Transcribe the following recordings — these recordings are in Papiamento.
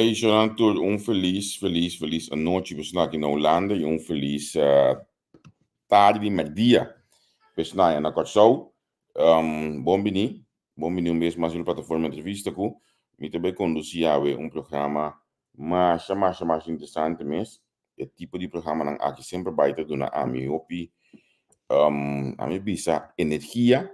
Hey, Jonan tur, un felis, felis, felis anochi personal aki na Hulanda i un felis tardi di merdia personal na Kòrsou. Bon bini, bon bini un bes mas riba Plataforma Entrevista ku mi ta bai kondusí awe un programa masha, masha, masha interesante mes. E tipo di programanan aki semper bai ta duna ami hopi, ami bisa energia,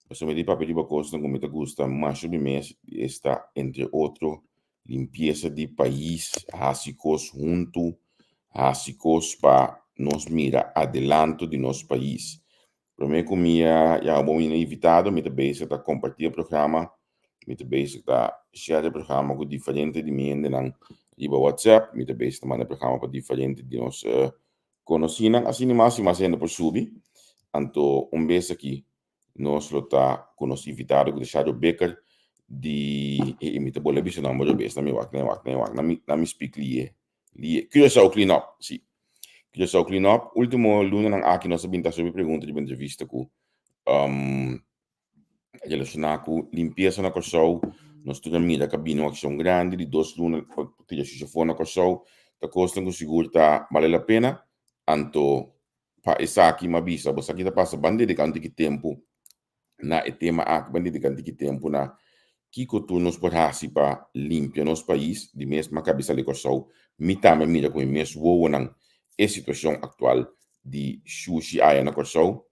pasobra mi ta papia riba kosnan ku mi ta gusta masha mi mes, esta entre otro limpiesa di pais, hasi kos huntu, hasi kos pa nos mira adelanto di nos pais. Promé ku mi a yama bo mi invitado, mi ta bezig ta kompartí e programa, mi ta bezig ta share e programa ku diferente di mi hendenan riba WhatsApp, mi ta bezig ta manda e programa pa diferente di nos konosínan, asina mas i mas hende por subi. Anto un bes aki nos lo ta ku nos invitado ku ta Shadow Bikker di, e mi ta bolbe bisa nomber otra bes, na mi wak, na mi wak, na mi wak, na mi na mi speak lié. Di Curaçao Clean Up, si. Curaçao Clean Up, ultimo lunanan aki nos a bin ta hasi hopi pregunta riba entrevista ku relashoná ku limpiesa na Kòrsou. Nos tur a mira ku a bini un akshon grandi di dos luna pa tira shusha for na Kòrsou. Ta kosnan ku sigur ta bale la pena. Anto pa esaki mi a bisa bo esaki ta pasa ban dediká un tiki tempu na e tema aki ban dediká un tiki tempu na kiko tur nos por hasi pa limpia nos pais. Di mes mi a kabi sali Kòrsou, mi tambe a mira ku mi mes wowonan e situashon aktual di shushi aya na Kòrsou.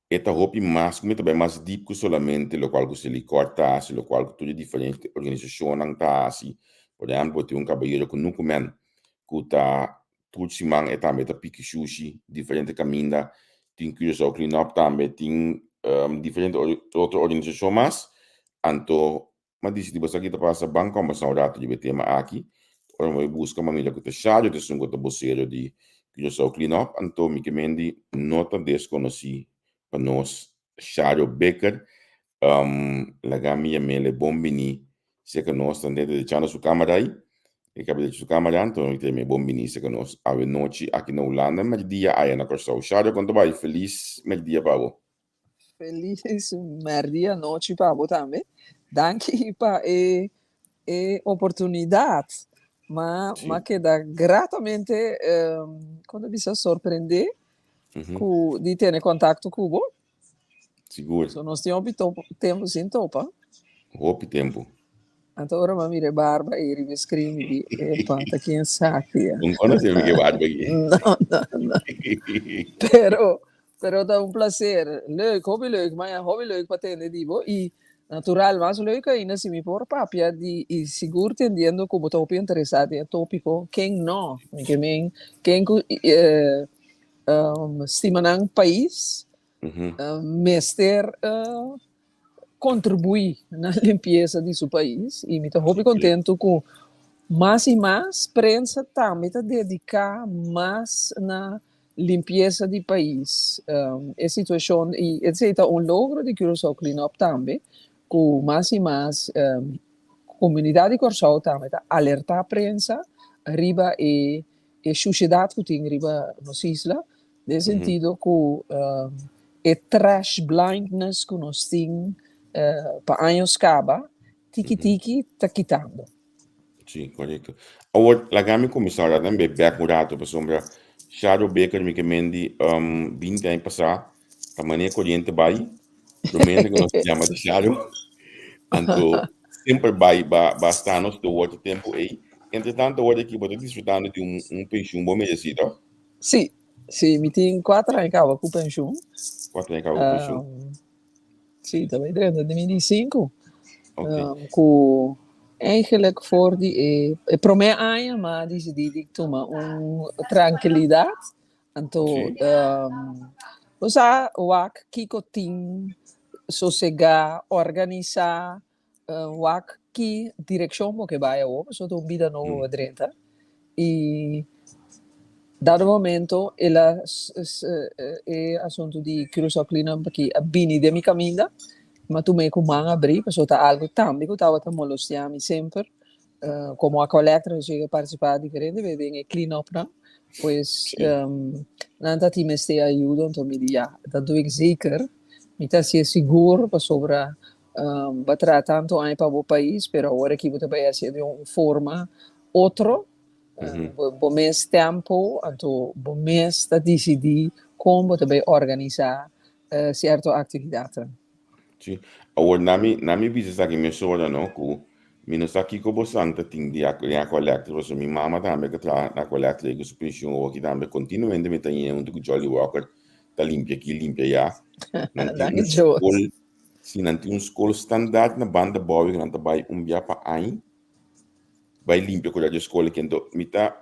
E ta hopi mas ku mi ta bai mas dip ku solamente lokual ku Selikor ta hasi, lokual ku tur e diferente organisashonnan ta hasi. Por ehèmpel, bo tin un kabayero ku Nukumen ku ta Tur siman e tambe ta piki shushi diferente kaminda. Tin Curaçao Clean Up tambe, tin diferente otro organisashon mas. Anto m'a disidí bo sa ki ta pasa, ban kòmbersá un ratu riba e tema aki. Ora mi bai buska m'a mira ku ta Shario ta esun ku ta bosero di Curaçao Clean Up. Anto mi ke mendi no ta deskonosí pa nos Shario Bikker. Laga mi yam'el e bon biní Seka nos ta nete dechando su camera ai. E caba decha su camera, anto mi ta yam'é bon bini seka nos awe nochi aki na Hulanda, merdia aya na Kòrsou. Shario, kon ta bai? Felis merdia pa bo. Felis merdia nochi pa bo tambe. Danki pa e e oportunidat. Ma ma keda gratamente, kon ta bisa, sorprendé ku di tene kontakto ku bo. Sigur. So nos tin hopi tempu sin topa. Hopi tempu. Anto ora m'a mira e barba ei riba e screen mi di, epa, ta ken esaki ya? Bo no conoce mi ke barba aki. No, no, no. Pero, pero ta un placer. Leuk, hopi leuk, maña hopi leuk pa tende di bo y natural mas leuk ainda si mi por papia di y sigur tendiendo cu bo ta hopi interesa den e topico, ken no? Mi ke men, ken cu stima nan pais mester kontribuí na limpiesa di su pais i mi ta hopi kontentu ku mas i mas prensa tambe ta dediká mas na limpiesa di pais. E situashon i esei ta un logro di Curaçao Clean Up tambe ku mas i mas komunidat di Kòrsou tambe ta alertá prensa riba e e shushedat ku tin riba nos isla, den sentido ku e trash blindness ku nos tin pa años kaba, tiki tiki ta kitando. Sí, korekto. Awor, laga mi kuminsá ora tambe bèk un rato, pasobra Shadow Baker mi ke men di 20 aña pasá ta manera koriente bai, promé ku nos yama di Shadow, anto semper bai ba ba sta nos te wòrdu tempu ei. Entre tanto awor aki bo ta disfrutando di un un penshun bo meresi to? Sí, sí, mi tin kuater aña kaba ku penshun. 4 aña kaba ku penshun. Sí, ta bai drenta den mi di sinku. Ku eigenlijk for di e e promé aña m'a disidí di tuma un trankilidat. Anto bo sa wak kiko tin sosegá, organisá, wak ki direkshon bo ke bai awor pasobra ta un bida nobo bo drenta i dado momento el a e asuntu di Curaçao Clean Up aki a bini den mi kaminda mi a tuma e ku man abri pasobra ta algu tambe ku tabata molestia mi semper Komo Aqualectra nos yega partisipá diferente bes den e clean up nan, pues nan ta tin mester ayudo, anto mi di ya, dat doe ik zeker. Mi ta hasié sigur pasobra Bo a traha tantu aña pa bo pais, pero awor aki bo ta bai hasié den un forma otro. Bo mes tempo, anto bo mes ta disidí kon bo ta bai organisá sierto aktividatnan. Sí. Awor na mi na mi bisa esaki mesora no ku mi no sa kiko bosan ta tin di den Aqualectra pasobra mi mama tambe ta traha na Aqualectra i ku su penshun awor aki tambe kontinuamente mi ta ñe huntu ku Jolly Walker ta limpia aki limpia aya. Nan tin un skol si nan tin un skol standaard na banda bou ku nan ta bai un bia pa aña bai limpia ku radio skol aki anto mi ta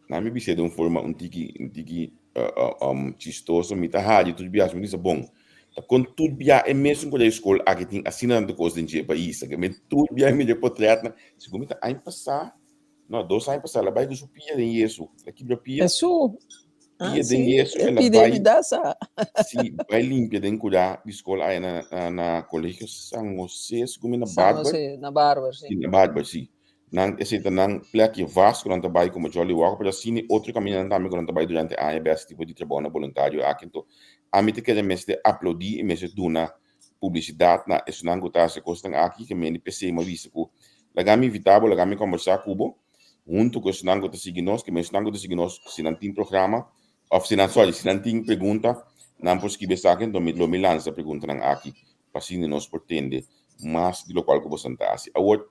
na mi bis'é den un forma un tiki un tiki chistoso mi ta hari tur biaha mi bisa bon ta kon tur bia e mesun ku radio skol aki tin asina tantu kos den dje pais aki mi tur bia mi mira e potretnan segun mi ta aña pasa no dos aña pasa el a bai ku su pia den yesu el a kibra pia. Ah, Pia den sí, yesu e el a pide bai yudansa. sí, bai limpia den kurá di skol aya na na na Colegio San José, segun mi na San Barber. José, na Barber, sí. Sí, na Barber, sí. Nan esei ta nan plekje vast ku nan ta bai komo Jolly Walker, pero asina otro kamindanan tambe ku nan ta bai durante aña bes tipo di trabounan boluntario aki. Anto ami ta kere mester aplaudí i mester duna publisidat na esunnan ku ta hasi e kosnan aki, ke mende p'esei mi a bisa ku laga mi invitá bo, laga mi kombersá ku bo huntu ku esunnan ku ta sigui nos, ke esunnan ku ta sigui nos si nan tin programa òf si nan sòri si nan tin pregunta nan por skibi esaki, anto mi lo mi lansa preguntanan aki pa asina nos por tende mas di lokual ku boso ta hasi. Awor,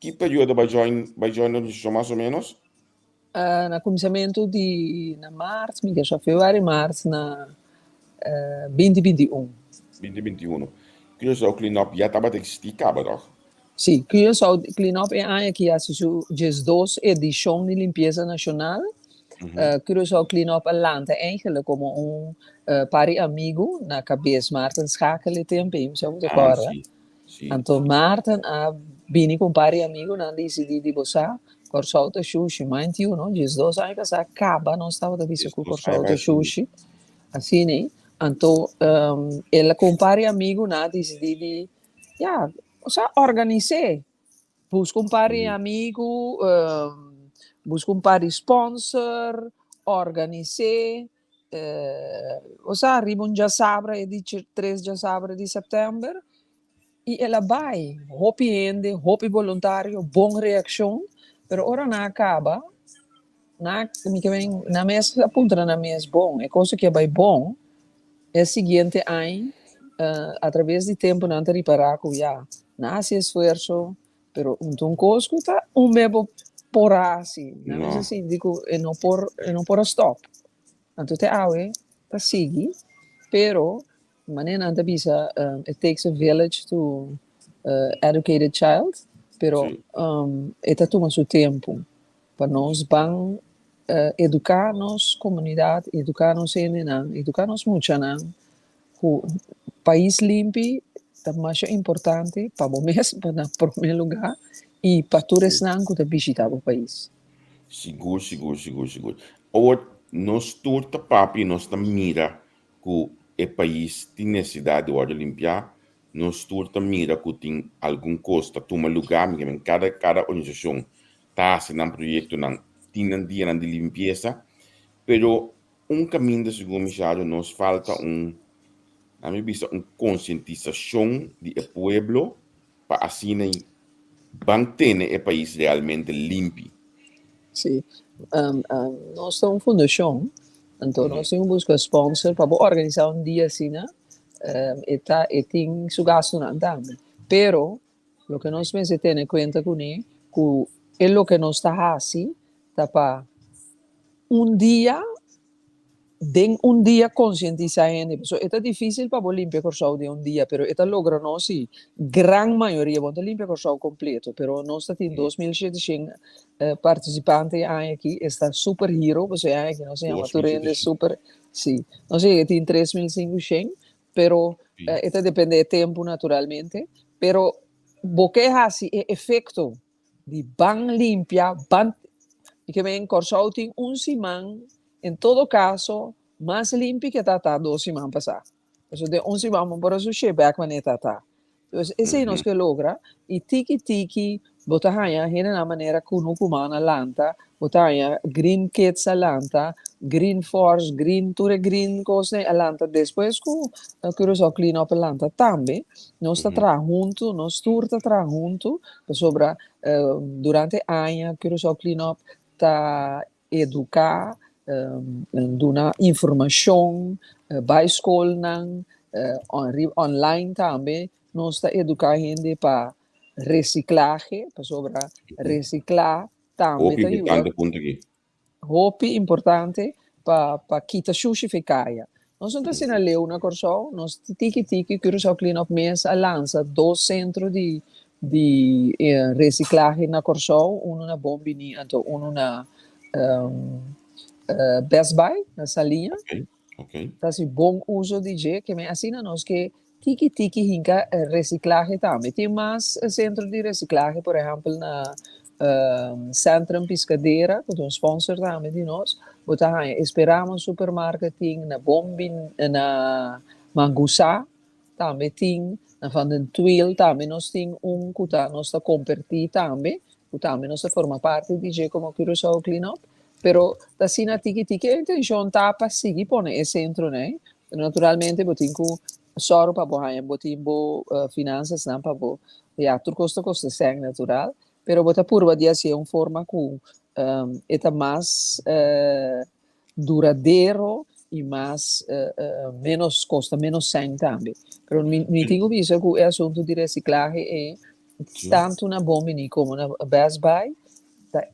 ki periodo bai join bai join e organisashon mas o ménos? Na kuminsamentu di na mart, mi ke sa februari, mart na 2021. 2021. Curaçao Clean Up ya tabata eksistí kaba, tòg? Sí, Curaçao Clean Up e aña aki hasi su 12 edishon di limpiesa nashonal. Curaçao Clean Up a lanta eigenlijk komo un par di amigu na kabes Maarten Schakel e tempu ei, mi sa ku ta kòrda. Anto Maarten a bini ku un par di amigunan disidí di bo sa, Kòrsou ta shushi. Mind you no, 12 aña pasá kaba nos tabata bisa ku Kòrsou ta shushi. Asina ei. Anto el a ku un par di amigunan a disidí di, ya, osea organis'é. Buska un par di amigu, buska un par di sponsor, organis'é. Osea riba un djasabra e di tres djasabra di sèptèmber i el a bai. Hopi hende, hopi boluntario, bon reakshon, pero ora nan a kaba, nan a mi ke men nan mes a puntra nan mes, bon, e kos aki a bai bon, e siguiente aña atraves di tempu nan ta ripará ku ya, nan a hasi esfuerso, Pero un ta un kos ku ta un be bo por hasi. Nan mester sinti ku e no por, e no por a stòp. Anto te awe ta sigui, pero manera nan ta bisa it takes a village to educate a child, pero e ta tuma su tempu pa nos ban eduká nos komunidat, eduká nos hendenan, eduká nos muchanan Ku pais limpi ta masha importante pa bo mes, pa na prome lugar, i pa tur esnan ku ta bishita bo pais. Sigur, sigur, sigur, sigur. Awor, nos tur ta papia i nos ta mira ku e pais tin nesesidat di wòrdu limpiá, nos tur ta mira ku tin algun kos ta tuma lugá, mi ke men kada kada organisashon ta hasi nan proyektonan, tin nan dianan di limpiesa, pero Un kaminda segun mi Shadow nos falta un, na mi bisa un konsientisashon di e pueblo pa asina ban tene e pais realmente limpi. Sí, nos ta un fundashon, anto nos tin ku buska sponsor pa bo organisá un dia asina, e ta e tin su gastunan tambe, pero loke nos mester tene kuenta kuné ku e loke nos ta hasi ta pa Un dia, den un dia konsientisá hende, pasobra e ta difísil pa bo limpia Kòrsou den un dia, pero e ta logra nos si, gran mayoria, bo no ta limpia Kòrsou kompleto, pero nos ta tin 2700 partisipante e aña aki, esta super hero, pasobra e aña aki nos a yama tur hende super, si, nos a yega tin 3500, pero e ta depende e tempu naturalmente, pero bo ke hasi e efekto di ban limpia, ban i ke men Kòrsou tin un siman en todo kaso mas limpi ke ta ta dos siman pasá. Pasobra den un siman bo por a sush'é bèk manera ta ta. Dus esei nos ke logra i tiki tiki bo ta haña hendenan manera Kunuku Man a lanta, bo ta haña Green Kids a lanta, Green Force, Green, tur e green kosnan a lanta despues ku Curaçao Clean Up a lanta tambe. Nos ta traha huntu, nos tur ta traha huntu, pasobra durante aña Curaçao Clean Up ta eduká, duna informashon, bai skolnan, online tambe nos ta eduká hende pa resiklahe, pasobra resiklá tambe Hopi ta yuda. importante punto aki. Hopi importante pa pa kita shushi fe kaya. Nos no ta asina leu na Kòrsou, nos tiki tiki Curaçao Clean Up mes a lansa dos sentro di di resiklahe na Kòrsou, unu na Bon Bini anto unu na Best Buy na Saliña. Okay, okay. Ta hasi bon uso di dje, ke men asina nos ke tiki tiki hinka resiklahe tambe. Tin mas sentro di resiklahe, por ehèmpel na Centrum Piscadera, ku ta un sponsor tambe di nos, bo ta haña Esperamos Supermarket tin, na Bon Bin na Mangusá tambe tin, na Van den Tweel tambe nos tin un ku ta nos ta kompertí tambe, ku tambe nos ta forma parti di dje komo Curaçao Clean Up. Pero ta asina tiki tiki e intenshon ta pa sigui pone e sentronan ei. Naturalmente bo tin ku sòru pa bo haña, bo tin bo finansasnan pa bo, ya tur kos ta kosta sèn natural, pero bo ta purba di hasié un forma ku e ta mas duradero i mas ménos kosta ménos sèn tambe. Pero mi mi tin ku bisa ku e asuntu di resiklahe ei tantu na Bon Bini komo na Best Buy ta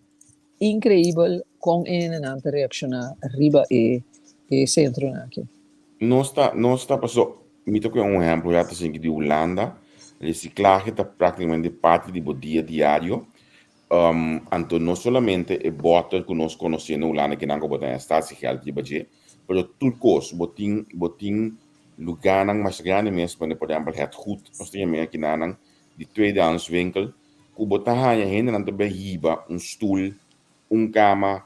Increibel con e hendenan ta reacciona riba e e centronan aki. Nos ta nos ta paso mi ta coge un ehempel ya ta sinki di Hulanda reciclahe ta practicamente parti di bo dia diario anto no solamente e boter cu nos conoce na Hulanda kinan cu bo ta statiegeld riba dje pero tur cos bo tin bo tin lugarnan mas grandi mes manera por ehempel het goed nos ta yama kinanan di tweedehands winkel ku bo ta haña hendenan ta bai hiba un stul, un kama,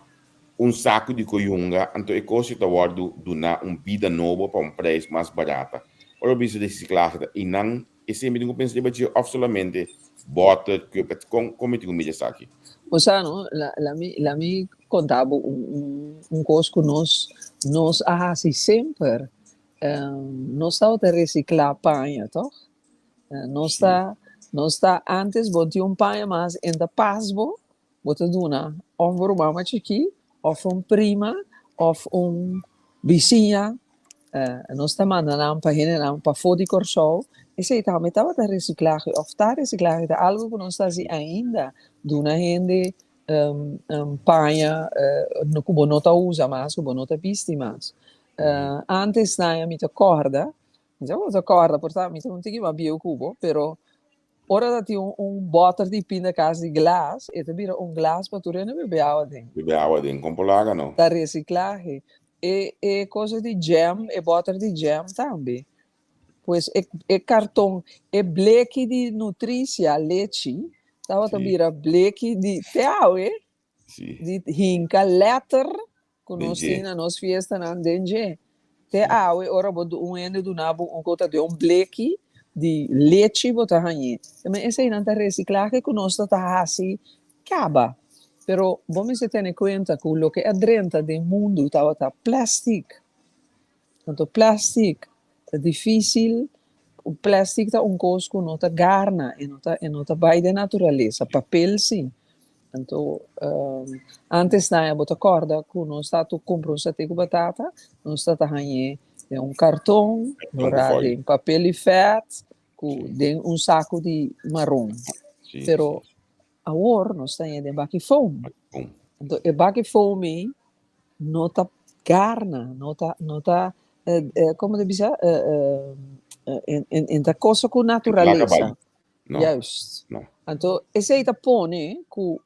un saku di koyunga, anto e kos ei ta wòrdu duná un bida nobo pa un preis mas barata. Ora bo bisa resiklahe ta einan esei mi tin ku pensa riba dje òf solamente bòter, kup, kon kon mi tin ku mira esaki? Bo sa no, la la mi la mi konta bo un un un kos ku nos nos a hasi semper, nos tabata resiklá paña tòg? Nos ta, nos ta antes bo tin un paña mas en ta pas bo, bo ta duna of bo ruman mas chikí, of un prima, of un bisiña. Nos ta manda nan pa hendenan pafó di Kòrsou. Esei tambe tabata resiklahe of ta resiklahe, ta algu ku nos ta hasi ainda, duna hende paña ku bo no ta usa mas, ku bo no ta bisti mas. Antes nan mi ta kòrda Mi ta ta kòrda por ta mi ta un tiki mas bieu ku bo, pero ora ta tin un un bòter di pindakaas di glas, e ta bira un glas pa tur hende bebe awa den. Bebe awa den, kon por laga no? Ta resiklahe. E e cosa di jam, e bòter di jam tambe. Pues e e karton, e bleki di Nutricia, lechi, tabata bira bleki di te awe, di hinka lèter Ku nos tin na nos fiestanan den dje. Te awe ora bo un hende duna bo un kota den un bleki di lechi bo ta hañ'é. Te eseinan ta resiklahe ku nos ta ta hasi kaba. Pero bo mester tene kuenta ku loke a drenta den mundu tabata plastic. Anto plastic ta dificil, plastic ta un cos cu no ta garna, e no ta, e no ta bay den naturalesa, papel si. Anto antes nan bo ta corda cu nos ta tu cumpra un sate cu batata, nos ta ta hañe den un carton, ora den papel y vet, cu den un saco di maron. Pero Awor nos ta haña den baki foam. Anto e baki foam ei no ta garna, no ta, no ta, como ta bisa, en ta cosa cu naturalesa. No. Juist. No. Anto esei ta pone cu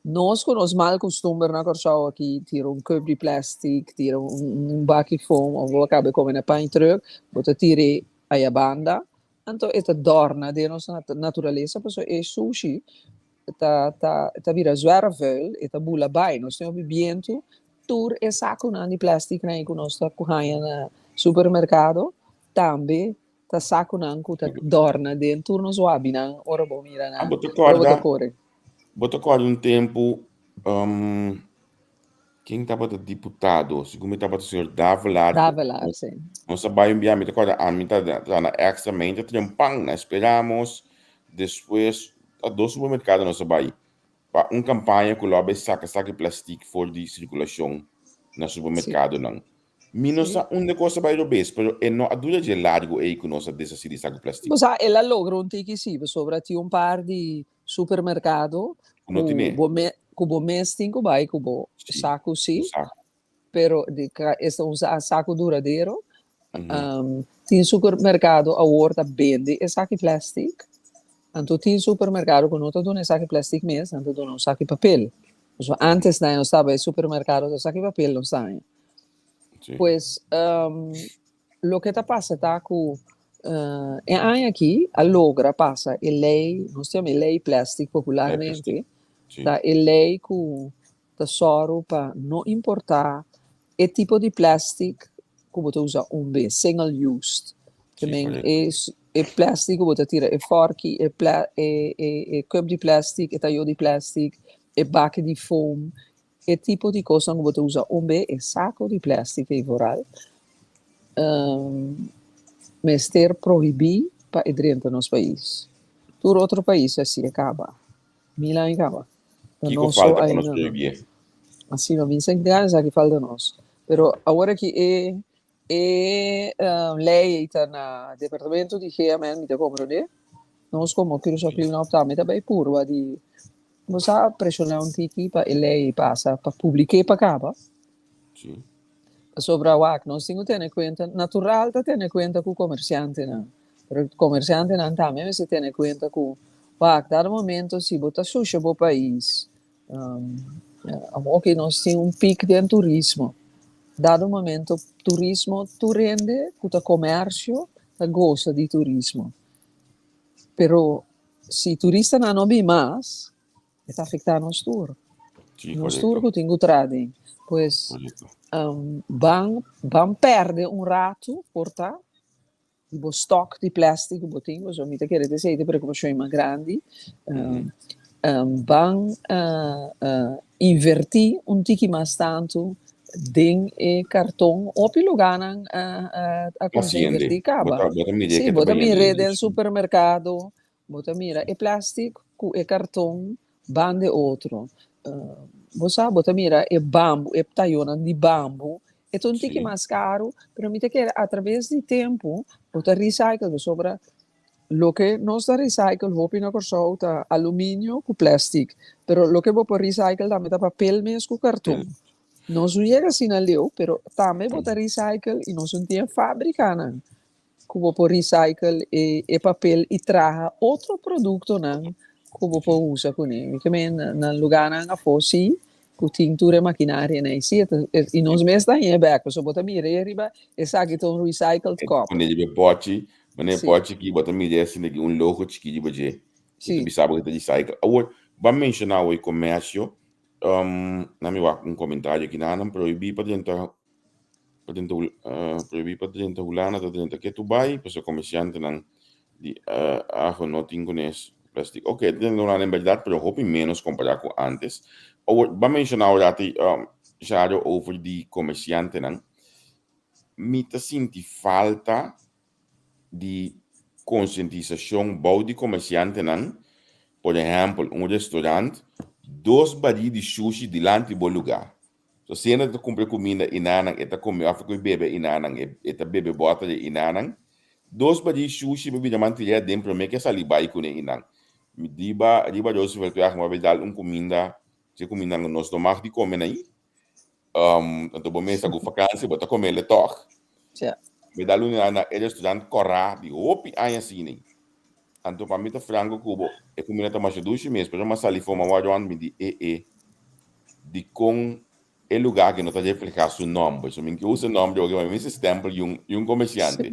nos cu nos mal costumber na Corsou aki tira un cup di plastic, tira un baki foam of bo a caba di come na pan truck, bo ta tir'e aya banda. Anto e ta dòrna den nos naturalesa pasobra e sushi ta ta ta bira zwerfvuil, e ta bula bai. Nos tin hopi bientu, tur e sakunan di plèstiknan ei ku nos ta haña na supermerkado tambe ta sakunan ku ta dòrna den tur nos wabinan ora bo mira nan, Bo ta ora bo ta kòrda, kore. bo ta kòrda un tempu. Ken tabata diputado? Segun mi tabata señor Davelaar. Davelaar, sí. Nos a bai un bia, mi ta kòrda ami ta ta na Extra mente trempan, na Esperamos, despues a dos supermerkado nos a bai pa un kampaña ku lo a bai saka saki plastik for di sirkulashon na supermerkadonan. Mi no sa unda kos a bai robes, pero e no a dura dje largu ei ku nos a deshasí di saku plastik. Bo sa, el a logra un tiki sí, pasobra tin un par di supermerkado Ku no ku tine. bo me ku bo mes tin ku bai ku bo Sí, saku bo sí, saku. pero di ka esta un sa saku duradero. Mhm. Tin supermerkado awor ta bende e saki plastic, anto tin supermerkado ku no ta duna e saki plastic mes, nan ta duna un saki papel. Pasobra antes nan nos tabata e supermerkado ta saki papel nos ta haña. Sí. Pues loke ta pasa ta ku e aña aki a logra pasa e lei, nos ta yama e lei plastic popularmente, ta e lei ku ta sòru pa no importá e tipo di plastic ku bo ta usa un bes, single used. Te men e e plastic ku bo ta tira e fòrki, e pla e e e cup di plastic, e tayó di plastic, e baki di foam, E tipo di kosnan ku bo ta usa un be e sako di plastic ei vooral mester prohibí pa e drenta nos pais. Tur otro pais a kaba, mil aña kaba. Ta Kiko nos so falta pa nos ainda no. prohibié? Asina mi sa grandi esaki falta nos. Pero awor aki e e lei ei ta na departamento di GMN mi ta komprondé. Nos komo Curaçao Clean Up tambe ta bai purba di Bo sa preshoná un tiki pa e lei pasa pa publik'é pa kaba. Sí. Pasobra wak, nos tin ku tene kuenta, natural ta tene kuenta ku komersiantenan, pero komersiantenan tambe mester tene kuenta ku wak, dado momento si bo ta susha bo pais, awoki nos tin un pik den turismo, dado momento turismo tur hende ku ta komersio ta gosa di turismo, pero Si turistanan no bin mas, e ta afektá nos tur. Sí, Nos tur korekto. ku tin ku traha den. Pues Korekto. ban ban pèrdè un ratu por ta di bo stòk di plèstik ku bo tin, pasobra mi ta kere ta esei ta e preokupashon mas grandi. Ban invertí un tiki mas tantu den e karton. Hopi lugánan a kuminsá Hasiende. invertí Bo kaba. ta bo ta mir'é Sí, ke ta bo ta bayendo mir'é den den supermerkado, bo ta mira e plastic ku e karton ban de otro. Bo sa, bo ta mira e bambu, e tayonan di bambu, e ta un tiki mas karu, pero mi ta kere atraves di tempu bo ta recycle pasobra Loke nos ta recycle hopi na Kòrsou ta aluminio ku plastic, pero loke bo por recycle tambe ta papel mes ku karton. Nos no yega asina leu, pero tambe bo ta recycle i nos no tin e fabrikanan ku bo por recycle e e papel i traha otro produktonan ku bo por usa kuné. Mi ke men na lugánan afó sí ku tin tur e makinaria ei sí i nos mes ta haña bèk, pasobra bo ta mira ei ariba esaki ta un recycled kòp. Pone riba e pòchi Manera por chikí bo ta mira asina ki un logo chikí riba dje ku ta bisa bo ku ta recycle. Awor, bo a menshoná awor e komersio, na mi wak un komentario aki nan, nan prohibí pa drenta pa drenta prohibí pa drenta Hulanda ta drenta ketu bai pasobra komersiantenan di ajo no tin kunes plastic. Oke, ta drenta Hulanda en bèrdat pero hopi ménos kompará ku ántes. Awor, bo a menshoná awor ati Sharo over di komersiantenan, mi ta sinti falta di konsientisashon bou di komersiantenan, por ehèmpel un restorant, dos barí di shushi dilanti bo lugá. So si hende ta kumpra kuminda inanan e ta kome òf e ku bebe inanan e ta bebe bòter di inanan, dos barí shushi bo bira mantené aden promé ke sali bai kuné inan. Mi riba riba Roosevelt wèg mi a bai dal un kuminda, si e kumindanan nos no mag di kome na ei. Anto bo mesa ku vakansi bo ta komele tòg. Ja. Mi da luna na e restaurant Kòrá di hopi aña asina. Anto pa mi ta franko ku bo, e kumida ta masha dushi mes, pero mi a sali for mi a wak rònt mi di e e dikon e lugá aki no ta reflehá su nòmber. So mi ke usa e nòmber oke, ma mi mester stèmpel di un di un komersiante.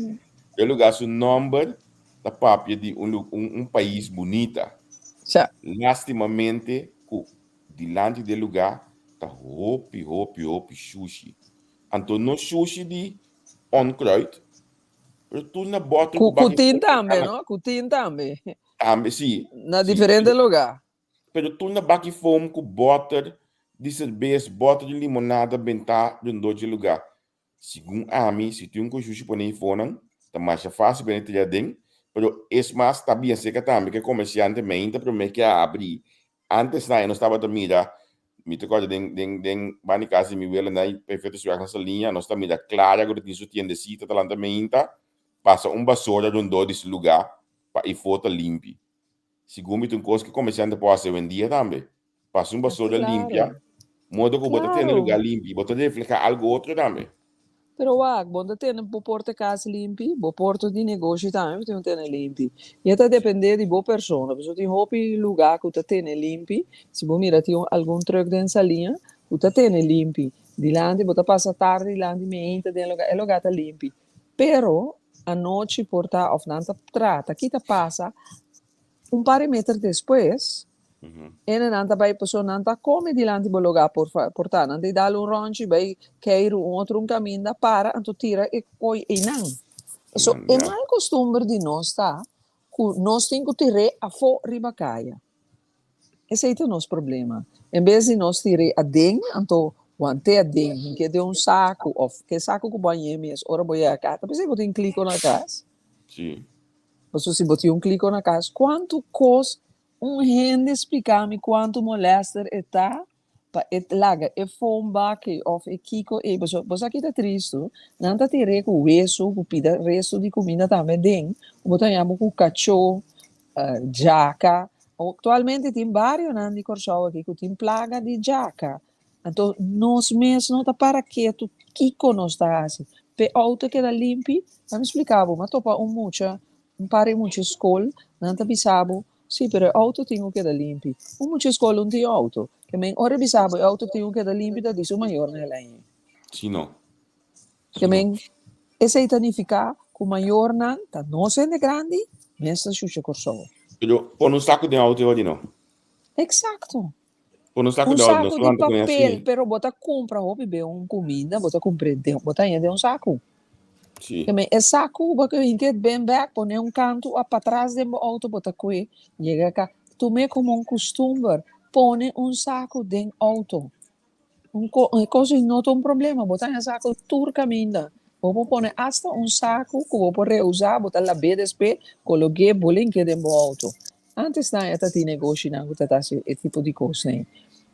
E lugá su nòmber ta papia di un un pais bunita. Ja. Lástimamente ku Dilanti di e lugá ta hopi, hopi, hopi shushi. Anto no shushi di onkruid, pero tur na bòter Ku ku baki tin foam tambe, na no? Ku tin tambe. Tambe, si. Na Si, diferente pero lugá. pero tur na baki foam ku bòter. di serbes, bòter di limonada bentá rondó dje lugá. Segun ami, si tin un koshushi pone eifonan, ta masha fásil pa e tira aden, pero es mas ta bien serka tambe ku e komersiante meinta promé ke a abrí. Ántes nan e nos tabata mira, mi ta kòrda den den den banda di kas di mi wela na Perfectusweg na Saliña, nos ta mira Clara ku ta tin su tiendesita ta lanta meinta, pasa un basora rondó di su lugá pa eifó ta limpi. Segun mi ta un kos ku e komersiante por hasi awendia tambe. Pasa un basura limpia, modo ku bo ta tene lugá limpi, bo ta reflehá algu otro tambe. Pero wak, bo ta tene bo porta kas limpi, bo porta di negoshi tambe bo tin ku tene limpi. I e ta dependé di bo persona, pasobra tin hopi lugá ku ta tene limpi, si bo mira tin algun trùk den Saliña ku ta tene limpi, dilanti bo ta pasa tardi dilanti meinta den e lugá, e lugá ta limpi. Pero anochi por ta òf nan ta trata kita pasa Un par di meter despues, ene nan ta bai pasobra nan ta come dilanti bo lugá por por ta. Nan ta i dal un rònchi bai keiru un otro un kaminda para anto tira e koi einan. So e mal kostumber di nos ta ku nos tin ku tir'é afó riba kaya. Esei ta nos problema. En bes di nos tir'é aden anto want'é aden, hink'é den un saku òf ke saku ku bo a ñe mes ora bo yega kas. Ta p'esei bo tin kliko na kas. Sí. Pasobra si bo tin un kliko na kas, kuantu kos un hende splika mi kuantu molèster e ta pa e laga e foam baki òf e kiko ei. Pasobra bo sa ki ta tristu, nan ta tir'é ku wesu, ku pida restu di kuminda tambe den, ku bo ta haña bo ku kachó, djaka. Aktualmente tin barionan di Kòrsou aki ku tin plaga di djaka. Anto nos mes no ta para ketu kiko nos ta hasi. P'e outo keda limpi, nan mi splika bo, m'a topa un mucha, un par di mucha skol, nan ta bisa bo, si, pero e outo tin ku keda limpi. Un mucha skol un tin outo. Ke men ora e bisa bo e outo tin ku keda limpi ta di su mayornan el a hei. Si no. Ke men esei ta nifiká ku mayornan ta nos hende grandi mes ta shusha Kòrsou. Pero pone un saku den outo e ora di no. Eksakto. Pone un saku Un di auto, saku nos di lanta con papel, así. pero bo ta cumpra hopi be un cuminda, bo ta cumpra den, bo ta haña den un saku. Sí. Ke men e saku bo ke hinke ben bek, pone un kantu of patras den bo auto bo ta kue, yega ka, tum'é como un custumber, pone un saku den auto. Un ko, e kos ei no ta un problema, bo ta haña saku tur kaminda. Bo por pone asta un saku ku bo por reusá, bo ta lab'é despues, kolog'é, bo link'é den bo auto. Antes nan e ta tin negoshinan ku ta ta hasi e tipo di kosnan.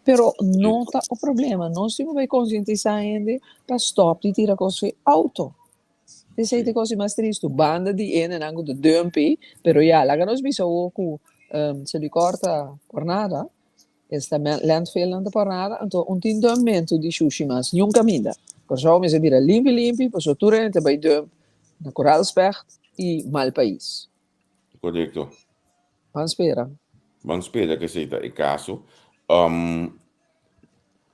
Pero no ta un problema, nos tin ku bai konsientisá hende pa stòp di tira kos for e outo. Esei ta e kos di mas tristu, banda di hendenan ku ta dùmpi, pero ya, laga nos bisa awor ku Selikor ta por nada, esta landfillnan ta por nada, anto un tin dùmpmentu di shushi mas niun kaminda. Kòrsou mester bira limpi limpi, pasobra tur hende ta bai dùmp na Koraalspecht i Malpais. Korekto. Ban spera. Ban spera ku esei ta e kaso. Um,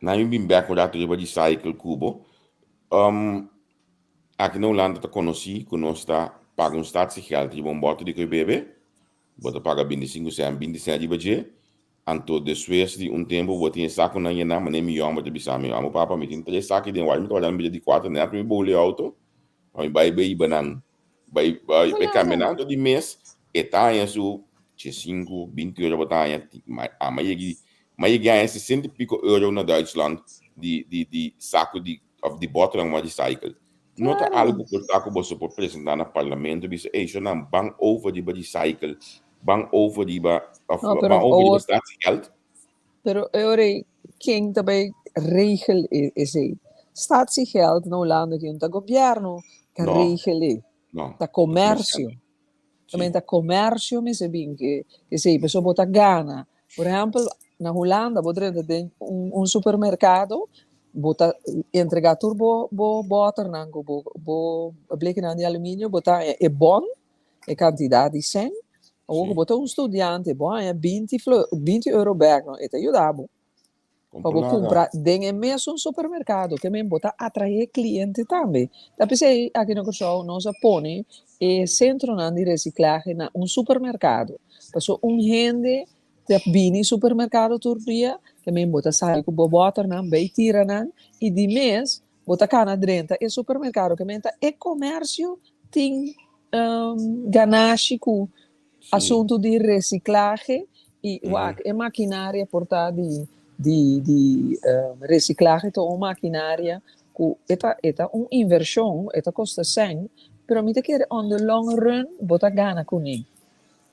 na mi bin bek un rato riba di cycle ku bo. Um, aki na Hulanda ta konosí ku nos ta paga un statiegeld riba un bòter di koi bebe. Bo ta paga 25 sènt, 20 sènt riba dje. Anto despues di un tempu bo tin e sakunan yená, manera mi yòmber ta bisa mi, Amo papa, mi tin tres saki den wak, mi ta wak mi bira di kuater nèt mi bole outo, pa mi bai bai hiba nan. Bai bai bai kambia nan anto di mes e ta haña su diesinku, binti euro bo ta haña, ma yegi ma yegi haña sesenta i piko euro na Duitsland di di di saku di of di bòternan ku bo a recycle. No ta algu ku por ta ku boso por presentá na parlamento bisa ey shornan ban over riba recycle, ban over riba of No, ban pero over riba awor statiegeld. Pero e ora ei ken ta bai regel esei? Statiegeld na Hulanda aki no ta gobièrnu ta No, regel ei, no, ta ta komersio. komersiante. Ta men Sí. ta komersio mester bin ke esei, pasobra bo ta gana. Por ehèmpel, na Hulanda bo drenta den un un supermerkado, bo ta entregá tur bo bo bòternan ku bo bo blekinan di aluminio, bo ta haña e bòn e kantidat di sèn. Awor ku bo ta un studiante, bo haña 20 flo, 20 euro bèk, no? E ta yuda bo pa bo kumpra den e mesun supermerkado, ke men bo ta atraé kliente tambe. Ta p'esei aki na Kòrsou nos a pone e sentronan di resiklahe na un supermerkado. Pasobra un hende ta bini supermerkado tur dia, ke men bo ta sali ku bo bòternan bai tira nan i di mes Bo ta kana drenta e supermerkado ke men ta e komersio tin ganashi ku asuntu di resiklahe i wak e makinaria por ta di di di resiklahe ta un makinaria ku e ta e ta un invershon, e ta kosta sèn, pero mi ta kere on the long run bo ta gana kuné.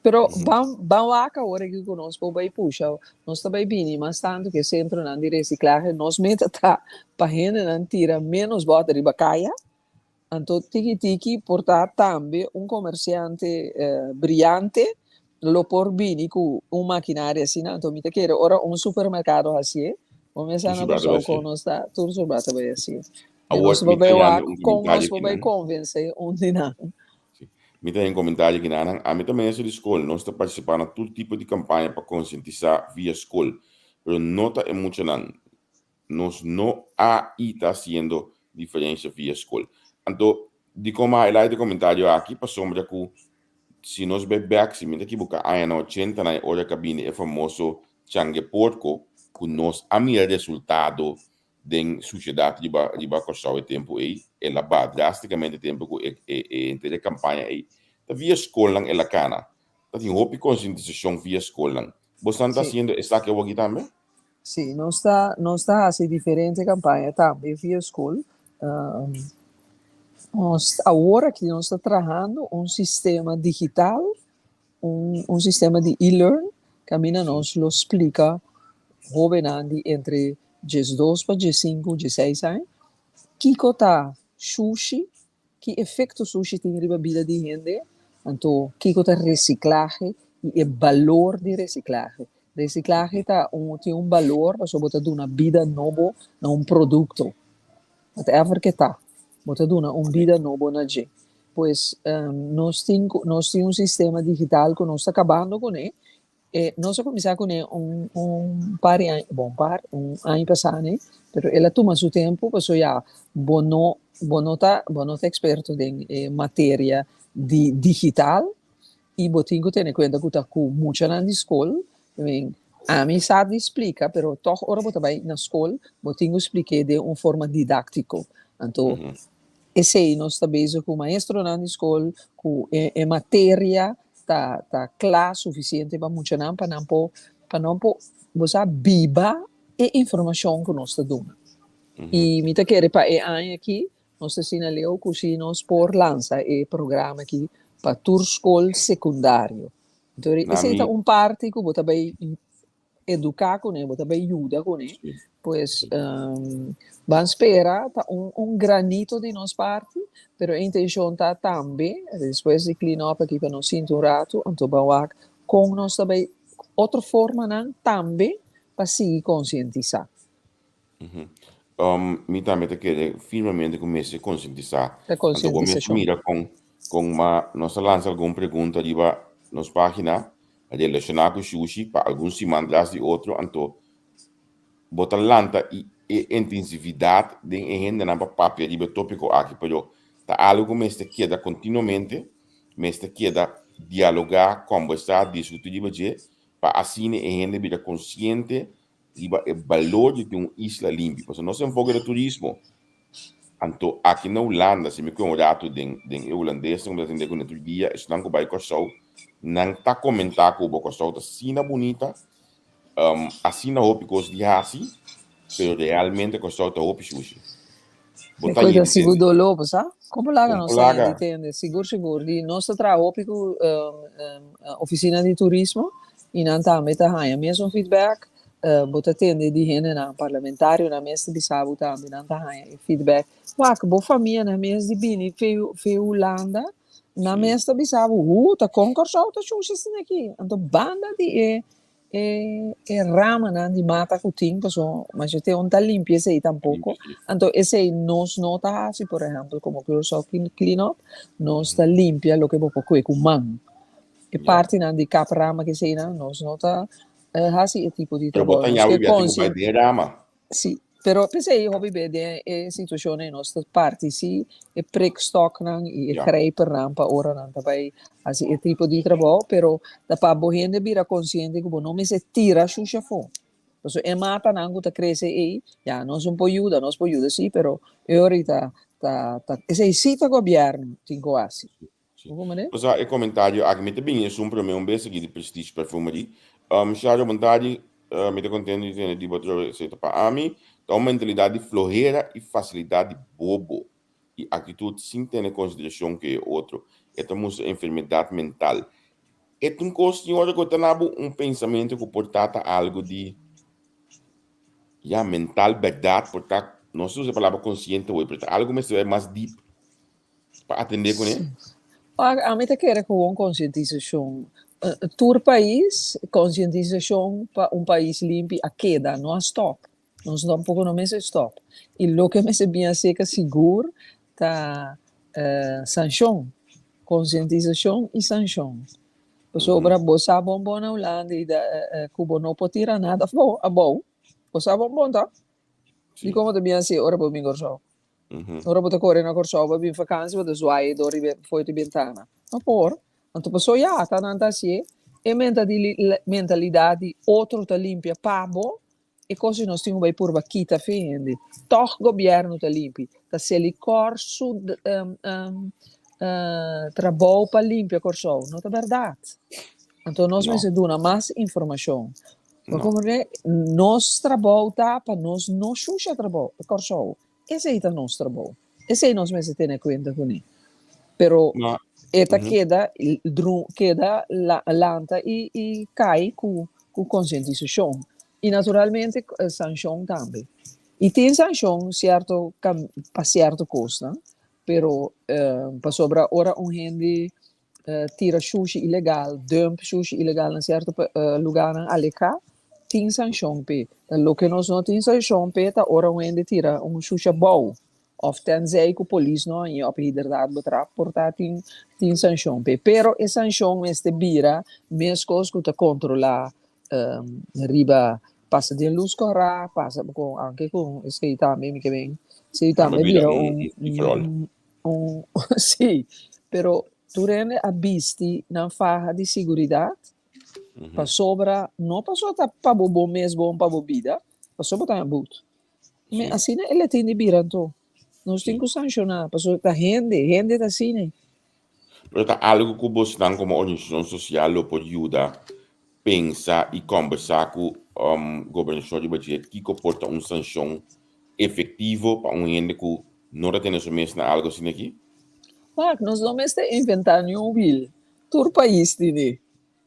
Pero ban ban wak awor aki ku nos por bai pusha, nos ta bai bini mas tantu ku e sentronan di resiklahe, nos meta ta pa hendenan tira ménos bòter riba kaya, anto tiki tiki por ta tambe un komersiante briante lo por bini ku un makinaria asina, anto mi ta kere ora un supermerkado hasié, bo mester Tur na sobrá ta Kòrsou bai hasié. kon nos ta, tur sobrá ta bai hasié. I Awor nos mi por ta bai yanda wak un kon komentario nos por bai kinan. konvensé un di nan. Sí. Mi ta den komentario kinanan, ami ta maestro di skol, nos ta partisipá na tur tipo di kampaña pa konsientisá via skol, pero no ta e muchanan. Nos no a i ta hasiendo diferensia via skol. Anto, dikon mi a highlight e komentario aki? Pasobra ku si nos bai bèk, si mi ta kibuká añanan ochentanan e ora ku a bini e famoso change porko, ku nos a mira resultado den sushedat riba riba Kòrsou e tempu ei, el a baha drástikamente tempu ku e e e henter e kampaña ei ta via skolnan el a kana. Ta tin hopi konsientisashon via skolnan. Bosnan ta Sí. hasiendo esaki awoki tambe? Sí, nos ta nos ta hasi diferente kampaña tambe via skol. Nos awor aki nos ta trahando un sistema digital, un un sistema di e-learn kaminda nos lo splika hóbennan di entre diesdos pa diesinku, diesseis aña kiko ta shushi, ki efekto shushi tin riba bida di hende, anto kiko ta resiklahe i e balor di resiklahe. Resiklahe ta un tin un balor pasobra bo ta duna bida nobo na un produkto, whatever ke ta, bo ta duna un bida nobo na dje. Pues nos tin ku nos tin un sistema digital ku nos ta kabando kuné. E nos a kuminsá kuné un un par di aña, bon par, un aña pasá ne, pero el a tuma su tempu pasobra ya bo no bo no ta bo no ta eksperto den e materia di digital i bo tin ku tene kuenta ku ta ku muchanan di skol, I mean, ami sa di splika pero tòg ora bo ta bai na skol bo tin ku splik'é den un forma didáktiko. Anto Esei nos ta bezig ku maestronan di skol ku e e materia ta ta kla sufisiente pa muchanan pa nan por pa nan por bo sa biba e informashon ku nos ta duna. I mi ta kere pa e aña aki nos ta asina leu ku si nos por lansa e programa aki pa tur skol sekundario. Enton esei ta un parti ku bo ta bai eduká kuné, bo ta bai yuda kuné. Pues ban spera ta un un granito di nos parti, pero e intenshon ta tambe despues di clean up aki pa nos sinti un ratu, anto ban wak kon nos ta bai otro formanan tambe pa sigui konsientisá. Mi tambe ta kere firmemente ku mester konsientisá. Ta Anto bo mester konsientisashon. mira kon kon ma nos a lansa algun pregunta riba nos página relashoná ku shushi pa algun siman tras di otro, anto bo ta lanta i e intensividat den e hendenan pa papia riba e tópiko aki, pero ta algu ku mester keda kontinuamente, mester keda dialogá, kòmbersá, diskutí riba dje, pa asina e hende bira konsiente riba e balor di tin un isla limpi. Pasobra nos enfoke ta turismo. Anto aki na Hulanda, si mi kue un ratu den den e hulandesnan ku mi ta tende kuné tur dia, esnan ku bai Kòrsou, nan ta komentá ku bo Kòrsou ta asina bunita, asina hopi kos di hasi, pero realmente Kòrsou ta hopi shushi. Bo E ta koe yedi ta sigur tende. doló, bo sa? Kon bo laga Kon nos bo ta laga? yedi tende? Sigur, sigur. Di nos ta traha hopi ku ofisina di turismo i nan tambe ta haña mesun feedback. Bo ta tende di hendenan, parlamentarionan mes ta bisa bo tambe, nan ta haña e feedback. Wak, bo famianan mes di bini fe Hulanda, nan mes ta bisa bo, hu, ta kon Kòrsou ta shushi asina aki? Anto banda di e e e ramanan di mata ku tin paso masha te un ta limpia esei tampoko anto esei nos no ta hasi por ehempel komo Curaçao Clean Up nos ta limpia loke bo por kue ku man e partinan di kap rama ke eseinan nos no ta hasi e tipo di Pero bo trabou ta nos ñawi ke bia tin ku bai konsi den rama. Sí, pero p'esei hopi be den e situacion ei nos ta parti sí e prikstoknan i e grijpernan pa ora nan ta bai hasi e tipo di trabou, pero ta pa bo hende bira konsiente ku bo no mester tira shushi afó. Pasobra e matanan ku ta krese ei, ya nos no por yuda, nos por yuda sí, pero e ora ei ta ta ta esei sí ta gobièrnu tin ku hasi. Bo manera? Osea, e komentario aki mi ta bini esun promé un bes aki di Prestige Perfumery. Sharo, bon tardi. Mi ta kontentu di tende di bo trobe esei ta pa ami ta un mentalidat di flohera i fasilidat di bobo i aktitut sin tene konsiderashon ku e otro. E ta mustra enfermedat mental. E ta un kos tin ora ku ta na bo un pensamentu ku por ta ta algu di ya mental bèrdat por ta nos ta usa e palabra konsiente hoy pero ta algu mester bai mas dip pa atendé kuné. Ami ta kere ku un konsientisashon. Tur pais konsientisashon pa un pais limpi a keda, no a stòp. Nos tampoko no mester stòp. I loke mester bin aserka sigur ta sanshon, konsientisashon i sanshon. Pasobra bo sa bon bon na Hulanda i ku bo no por tira nada abou. Bo sa bon bon tòg? Dikon bo ta bin hasi ora bo bin Kòrsou? Ora bo ta kore na Kòrsou pa bin vakansi bo ta zwaai dor di for di bentana. No por. Anto paso ya ta nan ta hasié e mentalidat di otro ta limpia pa bo, e kos di nos tin ku bai purba kita fe hende. Tòg gobièrnu ta limpi. Ta Selikor su trabou pa limpia Kòrsou. No ta bèrdat. Anto nos mester duna mas informashon. Bo komprendé? Nos trabou ta pa nos no shusha trabou, Kòrsou. Esei ta nos trabou. Esei nos mester tene kuenta kuné. Pero e ta keda keda lanta i kai ku konsientisashon. I naturalmente sanshon tambe. I tin sanshon sierto pa sierto kosnan, pero pasobra ora un hende tira shushi ilegal, dump shushi ilegal na sierto lugarnan alehá, tin sanshon p'e. Ta loke nos no tin sanshon p'e ta ora un hende tira un shushi abou òf tenzij ku polis no hañ'é òf inderdaad betrap por ta tin tin sanshon p'e. Pero e sanshon mester bira meskos ku ta kontrolá riba pasa den lus kòrá, pasa ku anke ku esei tambe mi ke men esei tambe bira un un sí, pero tur hende a bisti nan faha di siguridat pasobra no pasobra ta pa bo bon mes bon pa bo bida, pasobra bo ta haña but. Me asina e le tin di bira anto. Nos tin ku sanshoná pasobra ta hende, hende ta asina. Pero ta algu ku bosnan komo organisashon sosial lo por yuda pensa i kòmbersá ku gobernashon riba dje kiko por ta un sanshon efektivo pa un hende ku no ta tene su mes na algu asina aki? Wak, nos no mester inventá niun wiel. Tur pais tene.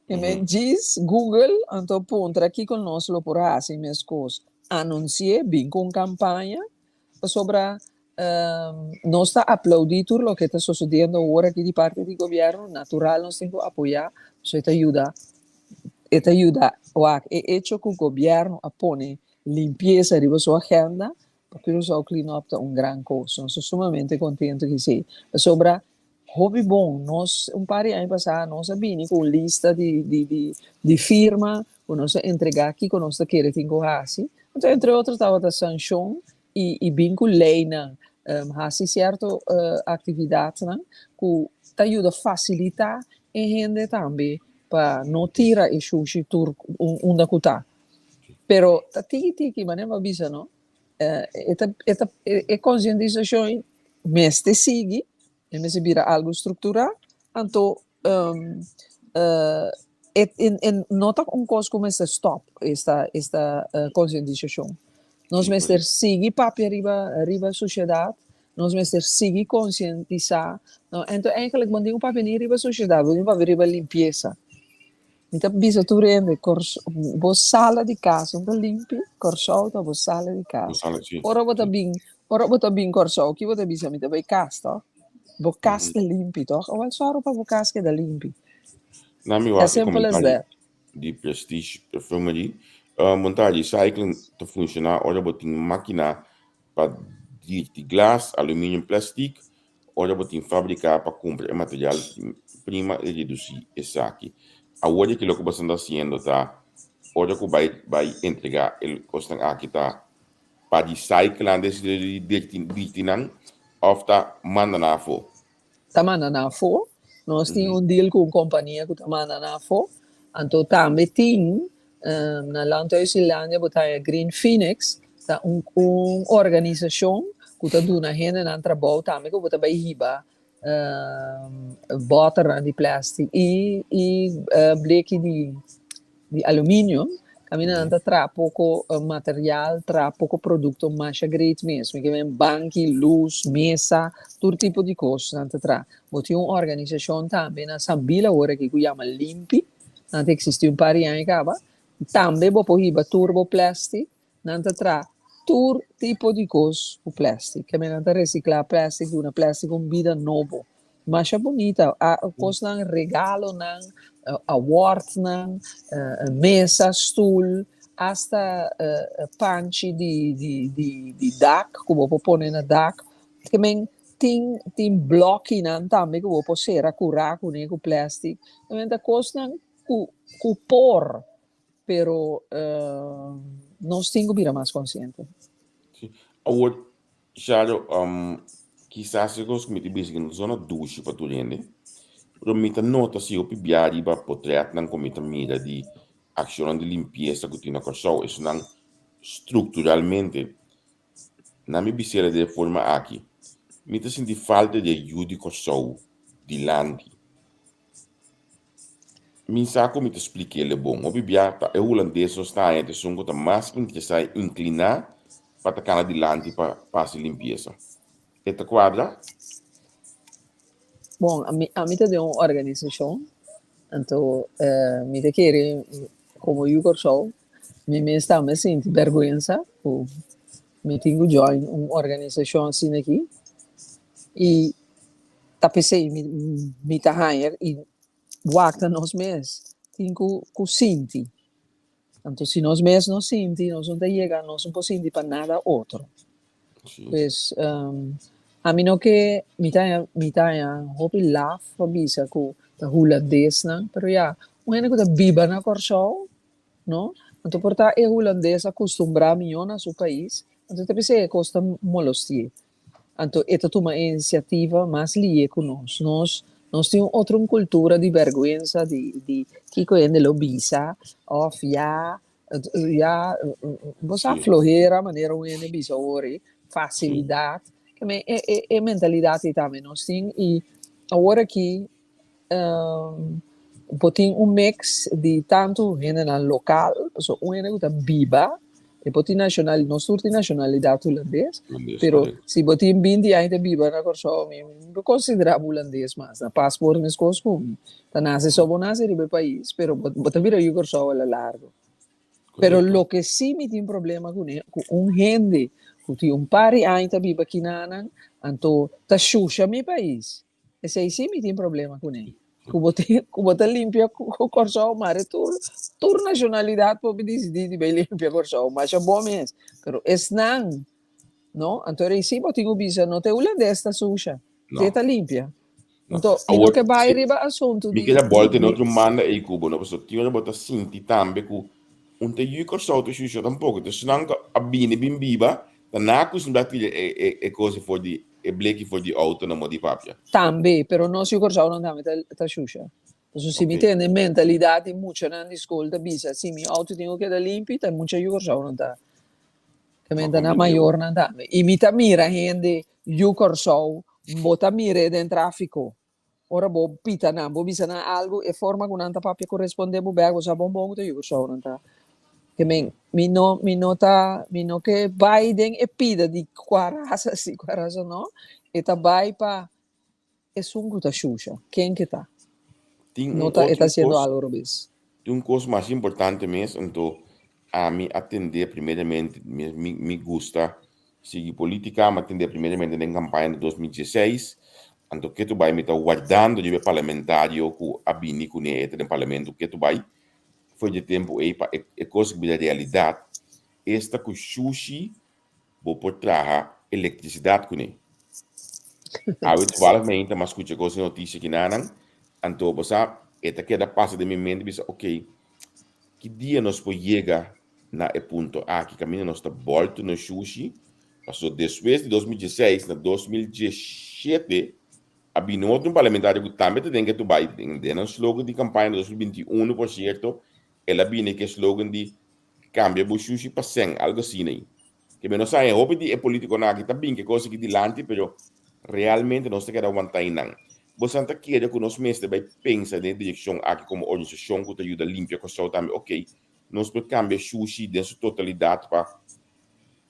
E men djis Google anto puntra kiko nos lo por hasi meskos. Anunsi'é, bin ku un kampaña pasobra nos ta aplaudí tur loke ta sosodiendo awor aki di parti di gobièrnu, natural nos tin ku apoyá, pasobra e ta yuda, e ta yuda wak e echo ku gobièrnu a pone limpiesa riba su agenda pa Curaçao Clean Up ta un gran kos. Nos ta sumamente kontentu ku esei, pasobra hopi bon, nos un par di aña pasá nos a bini ku un lista di di di di firma ku nos a entregá kiko nos ta kere tin ku hasi, anto entre otro tabata sanshon i i bin ku leinan, hasi sierto aktividatnan ku ta yuda fasilitá e hende tambe pa no tira e shushi tur unda ku ta. Pero ta tiki tiki, manera bo a bisa no, e ta e ta e konsientisashon mester sigui, e mester bira algu strukturá, anto E no ta un kos ku mester stòp esta esta konsientisashon. Nos mester sigui papia riba riba sushedat, nos mester sigui konsientisá. No, ento eigenlijk bo no tin ku papia ni riba sushedat, bo tin ku papia riba limpiesa. Mi ta bisa tur hende, bo sala di kas no ta limpi, Kòrsou ta bo sala di kas. Ora bo ta bin, ora bo ta bin Kòrsou, ki bo ta bisa? Mi ta bai kas, tòg? Bo kas ta limpi, tòg? Awèl sòru pa bo kas keda limpi. Na mi wak e komentario di Prestige Perfumery. Bon tardi, recycling ta funciona ora bo tin makina pa dirti glas, aluminium, plastic, ora bo tin fabrica pa cumpra e material prima y reduci esaki. Awor di ki loke bo ta haciendo ta ora cu bay bay entrega e cosnan aki ta pa recycle nan des di dirti nan of ta manda nan afo? Ta manda nan afó. Nos tin un deal ku un kompania ku ta manda nan afó. Anto tambe tin na Landhuis Zeelandia bo ta haña Green Phoenix, ta un un organisashon ku ta duna hendenan trabou tambe ku bo ta bai hiba bòternan di plastic i i bleki di di aluminio. Kaminda nan ta traha poko material, traha poko produkto masha great mes. Mi ke men banki, lus, mesa, tur tipo di kos nan ta traha. Bo tin un organisashon tambe na Sambil awor aki ku yama Limpi. Nan ta eksistí un par di aña kaba. Tambe bo por hiba tur bo plèstik. Nan ta traha tur tipo di kos ku plèstik. Ke men nan ta resiklá plèstik, duna plèstik un bida nobo. Masha bunita, kosnan, regalonan, awardnan, mesa, stul, asta panchi di dak ku bo por pone na dak. Ke men tin tin blòkinan tambe ku bo por sera kurá kuné ku plèstik. Ke men ta kosnan ku ku por, pero nos tin ku bira mas konsiente. Sí. Awor, Sharo, kisas e kos ku mi ta bisa ku no ta zona dushi pa tur hende, pero mi ta nota si hopi bia riba potretnan ku mi ta mira di akshonnan di limpiesa ku tin na Kòrsou, esunnan strukturalmente, na mi bisera di e forma aki, mi ta sinti falta di e yu di Kòrsou dilanti. Mi sa ku mi ta splik'é le bon. Hopi bia ta e hulandes nos ta haña ta esun ku ta mas interesá i inkliná pa ta kana dilanti pa hasi limpiesa. E ta kuadra? Bon, ami ami ta den un organisashon, anto mi ta kere komo yu Kòrsou mi mes tambe sinti bèrgwensa ku mi tin ku join un organisashon asina aki i Ta p'esei mi mi ta haña i wak na nos mes tin ku ku sinti. Anto si nos mes no sinti nos no ta yega nos no por sinti pa nada otro. Pues ami no ke mi ta haña mi ta haña hopi laf pa bisa ku ta hulandesnan pero ya un hende ku ta biba na Kòrsou no anto por ta e hulandes a kustumbrá mihó na su pais anto ta p'esei e kos ta molosti'é. Anto e ta tuma e inisiativa mas lié ku nos. Nos nos tin un otro un kultura di bèrgwensa di di kiko hende lo bisa òf ya ya bo sa flohera manera un hende bisa awor ei, fasilidat. Ke men e e e mentalidat ei tambe nos tin i awor aki Bo tin un mix di tantu hendenan lokal, pasobra un hende ku ta biba, e por tin nashonal, nos tur tin nashonalidat hulandes, pero si bo tin binti aña ta biba na Kòrsou, mi no por konsiderá bo hulandes mas, na pasport meskos ku mi, ta nase so bo nase riba e pais, pero bo ta bira yu Kòrsou a la largo. Pero loke sí mi tin problema kuné, ku un hende ku tin un par di aña ta biba kinanan, anto ta shusha mi pais. Esei sí mi tin problema kuné. Ku bo tin, ku bo ta limpia Kòrsou, mare tur, tur nashonalidat por disidí di bai limpia Kòrsou, masha bon mes. Pero esnan, no, anto rei sí bo tin ku bisa, no ta e hulandes ta susha, te ta limpia. Anto, mi no ke bai riba asuntu di. Mi ke ta bòlta den otro manda ei ku bo, no, pasobra tin ora bo ta sinti tambe ku un ta yu Kòrsou ta shusha tampoko. Ta esnan ku a bini bin biba, ta nan a kustumbrá tira e kos for di E bleki for di auto na modi papia. Tambe, pero nos yu Kòrsou nan tambe ta ta shusha. Pasobra si mi tende mentalidat di muchanan di skol ta bisa si mi auto tin ku keda limpi ta mucha yu Kòrsou nan ta ta menta nan mayornan tambe. I mi ta mira hende yu Kòrsou bo ta mir'é den trafiko. Ora bo pita nan, bo bisa nan algu, e forma ku nan ta papia ku respondé bo bèk, bo sa bon bon ku ta yu Kòrsou nan ta. Ke men, mi no, mi no ta, mi no ke bai den e pida di kua rasa si, kua rasa no. E ta bai pa esun ku ta shusha, ken ke ta. Tin No un ta, e ta otro hasiendo kos, algu robes. tin un kos mas importante mes, anto ami a tendé primeramente, mi, mi, mi gusta Sigui politica mi a tende primeramente den campaña di 2016, anto ketu bai mi ta wardando riba e parlamentario cu a bini cune e ta den parlamento ketu bai for di e tempo ey pa e cos bira realidad, esta cu shushi bo por traha electricidad cune. Awe toevallig mi ainda ta mas scucha cos den noticia kinanan, anto bo sa e ta keda pasa den mi mente bisa ok ki dia nos por yega na e punto aki kaminda nos ta bòltu nos shushi, paso despues di 2016 na 2017 a bini otro un parlamentario ku tambe ta den ke bai den den nan slogan di kampaña na 2021 por sierto el a bini ke slogan di kambia bo shushi pa sèn algo asina ei. Ke mi no sa e hopi di e politikonan aki ta bin ke kos aki dilanti pero realmente nos ta keda wantá einan. Bosan ta kere ku nos mester bai pensa den e direkshon aki komo organisashon ku ta yuda limpia Kòrsou tambe? Oke. nos por kambia shushi den su totalidat pa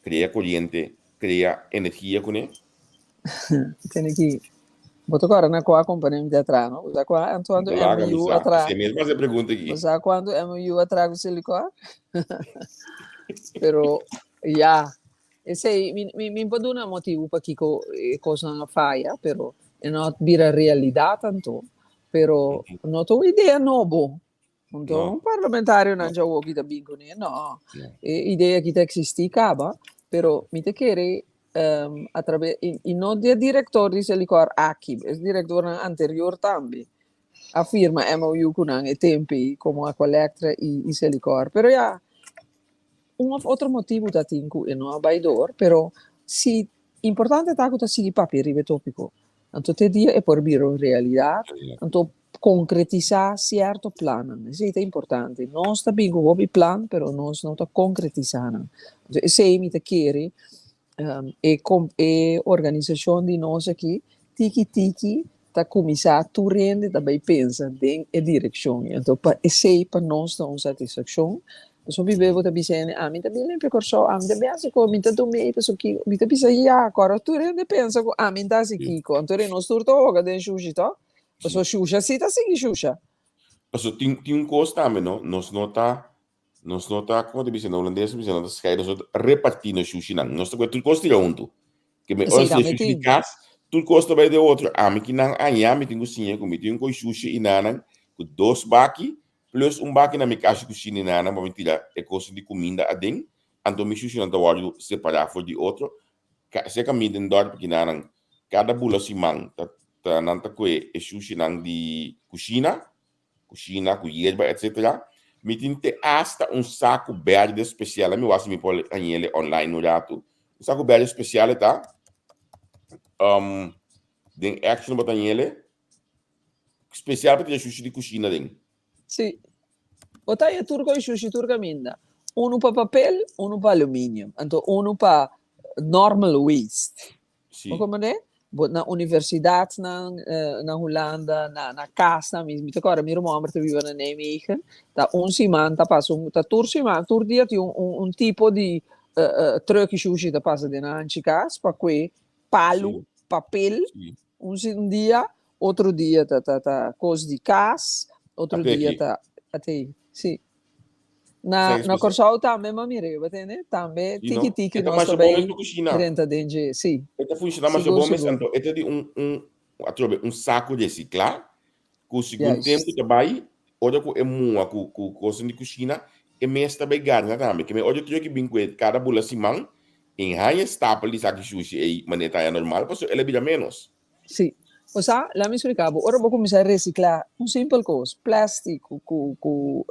krea koriente, krea energia kuné? Tene ki bo ta kòrda na kua kompania mi ta tra, no? Bo sa kua anto Laga mi MU sa. a tra? Esei mes mas e pregunta aki. Bo sa kuantu MU a tra ku Selikor? Pero ya, esei mi mi mi por duna motibu pakiko e kosnan a faya, pero e no a bira realidat anto. Pero no ta un idea nobo. Anto No. un parlamentarionan No. djawoki ta bin kuné, no. No. E idea aki ta eksistí kaba, pero mi ta kere um, a trabe, i, i no di e direktor di Selikor aki, es direktornan anterior tambe a firma MOU ku nan e tempo ei komo Aqualectra i, i Selikor. Pero ya, un of otro motibu ta tin ku e no a bai door, pero si importante ta ku ta sigui papia riba e tópiko. Anto te dia e por bira un realidat, anto konkretisá sierto plannan. Esei ta importante. Nos ta bin ku hopi plan, pero nos no ta konkretisá nan. Anto esei mi ta kere e e organisashon di nos aki tiki tiki ta kuminsá tur hende ta bai pensa den e direkshon. Anto pa esei pa nos ta un satisfakshon. Pasobra mi bebe bo ta bisa hende, ami ta bin limpia Kòrsou, ami ta bin hasi kos, mi ta dumi ei pasobra kiko. Mi ta bisa, ya, kòrda tur hende pensa ku ami ta hasi kiko. Anto nos tur ta hoga den shushi tòg? Pasobra shusha si ta sigui shusha. Pasobra tin tin un kos tambe no, nos no ta nos no ta komo ta bisa na hulandes ta bisa no ta skei nos no ta repartí nos shushinan. Nos ta kohe tur kos tira huntu. Ke mi Esei ora tambe shushi di tin. kas, tur kos ta bai den otro. Ami ki nan aña mi tin ku siña ku mi tin un koi shushi i nanan ku dos baki plus un baki na mi kashi kushina i nanan pa mi tira e kosnan di kuminda aden, anto mi shushinan ta wòrdu separá for di otro. Ka serka mi den dòrp ki nanan kada bula siman ta ta nan ta kue e shushinan di kushina, kushina ku yerba etcetera. Mi tin te asta un saku berde spesial, mi wak si mi por hañ'el online un ratu. Un saku berde spesial e ta den Action bo ta hañ'el spesial pa tira shushi di kushina den. Sí. Bo ta haña tur kos shushi tur kaminda. Unu pa papel, unu pa aluminium, anto unu pa normal waste. Sí. Bo comprende? Bo na universidatnan na Hulanda, na na kasnan, mi mi ta kòrda mi ruman hòmber ta biba na Nijmegen, ta un siman ta pasa un ta tur siman tur dia tin un un un tipo di truck shushi ta pasa den nan hanchi kas pa kue palu, papel, un si un dia, otro dia ta ta ta kos di kas, otro Ate dia aki. ta ate, sí. Na Esaki na spesial. Kòrsou tambe m'a mir'é, bo tende? Tambe Sí, no? tiki tiki E ta nos ta masha bon mes bai pa kushina. drenta den dje, sí. E ta funshoná masha Sigur, bon mes, sigur. anto e ta di un un atrobe un saku resiklá ku segun tempu Juist. ta bai, ora ku e mua ku ku kosnan di kushina, e mes ta bai garna tambe. Ke men ora truki bin ku e kada bula siman, e haña stapel di saki shushi ei manera ta haña normal, pasobra el a bira ménos. Sí. Osea, laat mi splika bo, ora bo kuminsá resiklá un simpel kos, plastic ku ku ku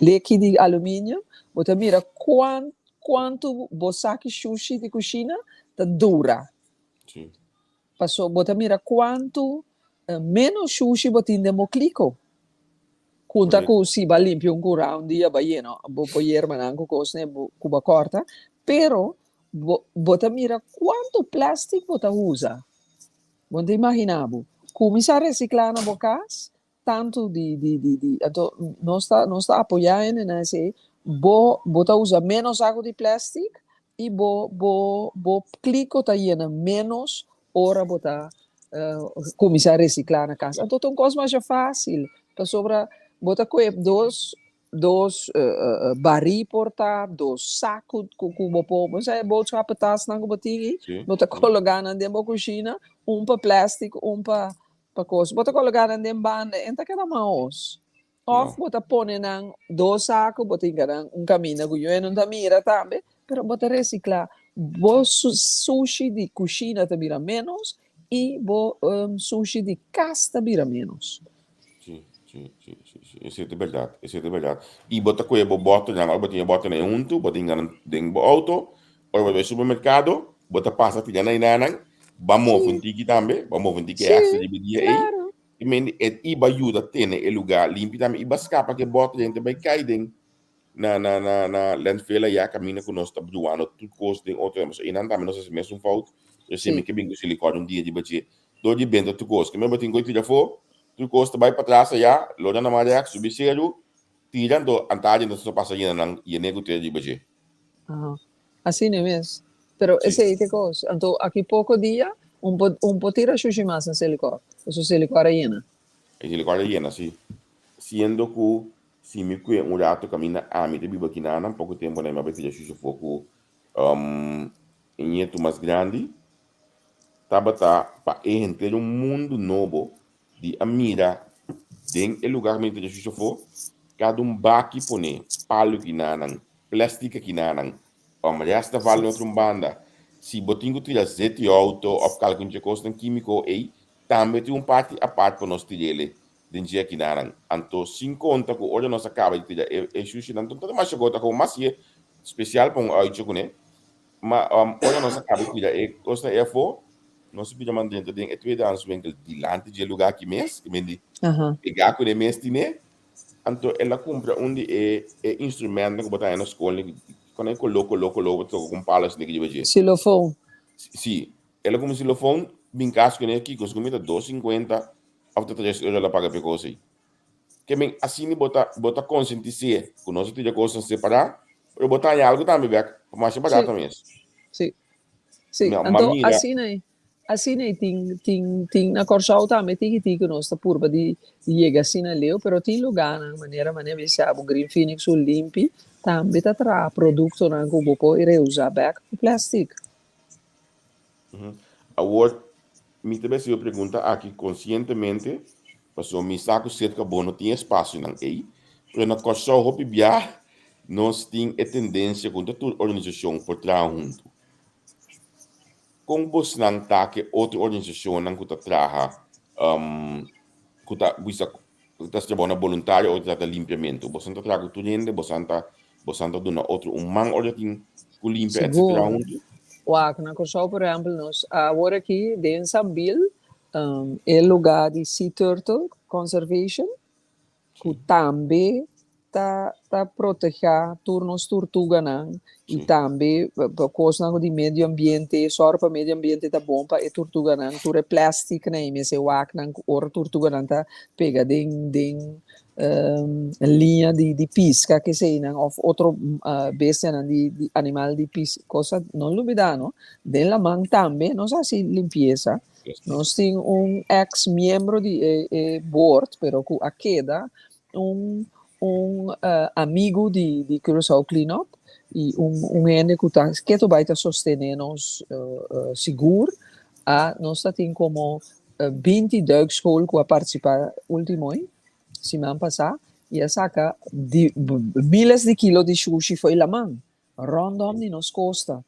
bleki di aluminio, bo ta mira kuan kuantu bo saki shushi di kushina ta dura. Sí. Paso bo ta mira kuantu ménos shushi bo tin den bo kliko. Kunta ku si bo a limpia un kura un dia bo a yena bo bo yerbanan ku kos ku bo a kòrta, pero Bo, bo ta mira cuanto plastic bo ta usa. Bo no ta imagina bo. Cuminsa recicla na bo cas, tanto di, di, di, di, anto nos ta, nos ta apoya hende na esey, bo, bo ta usa menos saco di plastic y bo, bo, bo clico ta yena menos ora bo ta cuminsa recicla na cas. Anto ta un cos masha facil, pasobra bo ta coe dos Dos barí por ta, dos saku ku ku bo por, bo sa e boodschappentasnan ku bo tin ei, bo ta kologá nan den bo kushina, un pa plastic, un pa pa kos. Bo ta kologá nan den banda, en ta keda maos. Òf bo ta pone nan dos saku, bo ta hinka nan un kaminda ku yu no ta mira tambe, pero bo ta resiklá. Bo sushi di kushina ta bira ménos i bo sushi di kas ta bira ménos. Sí, sí, sí, sí, sí. Esei ta bèrdat, esei ta bèrdat. I bo ta kohe bo bòternan, ora bo tin e bòternan ei huntu, bo tin nan den bo outo, ora bo bai supermerkado, bo ta pasa tira nan einanan, bo a move un tiki tambe, bo a move un tiki èkstra riba e dia ei. I men e i bo a yuda tene e lugá limpi tambe i bo a skapa ku e bòter ei ta bai kai den na na na na landfill ayá kaminda ku nos ta bruando tur kos den otro. Pasobra einan tambe nos a hasi mesun fout, resién mi ke bin ku silikòn un dia riba dje. Dor di benta tur kos. Ke men bo tin ku tira afó, tur kos ta bai patras ayá, lora na mar rèks, subi seru, Tira anto antadia nos ta pasa yena nan yene ku tera riba dje. Aha. Asina mes. Pero Sí. esei te kos. Anto aki poko dia un por un por tira shushi mas na Selikor. Pasobra Selikor a yena. E Selikor a yena, sí. Siendo ku si mi kue un rato kaminda ami ta biba kinanan, poko tempu nan mi a bai tira shushi afó ku e ñetu mas grandi tabata pa e henter un mundu nobo di a mira den e lugar mi ta Jesus afó, kada un baki pone palu kinanan, plastic kinanan, um resta vale na otro un banda. Si bo tin ku tira zeti auto of kalkun dje kosnan kimiko ei, tambe tin un parti apart pa nos tir'ele den dje kinanan. Anto sin konta ku ora nos a kaba di tira e e shushinan, ta masha gota komo mas si e spesial pa un uitje kuné. Ma um ora nos a kaba di tira e kosnan ei afó, Nos a bira man drenta den e tweedehands winkel dilanti dje lugá aki mes, i men di pegá ku e mes tine. Anto el a kumpra un di e e instrumentnan ku bo ta haña na skol, kon e koló koló koló bo ta toka ku un palo asina riba dje. Xilofon. Si, el a kumpra un xilofon, bin kas kuné, kiko segun mi ta dos sinkuenta òf ta tres euro el a paga pa e kos ei. Ke men asina bo ta bo ta konsientis'é ku nos a tira kosnan separá, pero bo ta haña algu tambe bèk pa masha barato mes. Si. Sí, Ma anto mira. asina ei, asina ei tin, tin, tin na Kòrsou tambe tiki tiki nos ta purba di di yega asina leu, pero tin lugánan manera manera mi bisa bo Green Phoenix su limpi tambe ta traha produktonan ku bo por reusá bèk ku plèstik. Awor, mi ta bes e pregunta aki konsientemente, pasobra mi sa ku serka bo no tin espasionan ei, pero na Kòrsou hopi bia nos tin e tendensia ku no ta tur organisashon por traha huntu. Kon bosnan ta ku e otro organisashonnan ku ta traha ku ta bisa ku ta trabou na boluntario ora ta trata limpiamentu? Bosan ta traha ku tur hende? Bosan ta bosan ta duna otro un man ora tin ku limpia etcetera Sigur. huntu? Wak, na Kòrsou por ehèmpel nos awor aki den Sambil e lugá di Sea Turtle Conservation ku tambe ta ta protegá tur nos turtuganan i tambe kosnan ku di medio ambiente, sòru pa medio ambiente ta bon pa e turtuganan, tur e plèstiknan i mester wak nan ku ora turtuganan ta pega den den liña di di piska keseinan òf otro bestianan di di animal di pis kosa no lubidá no den laman tambe nos hasi limpiesa. Nos tin un ex miembro di e e board pero ku a keda un un amigu di di Curaçao Clean Up i un un hende ku ta ketu bai ta sostené nos sigur a nos ta tin komo 20 duikschool ku a partisipá ultimo ei siman pasá i a saka di miles di kilo di shushi fo'i laman rondom di nos kosta.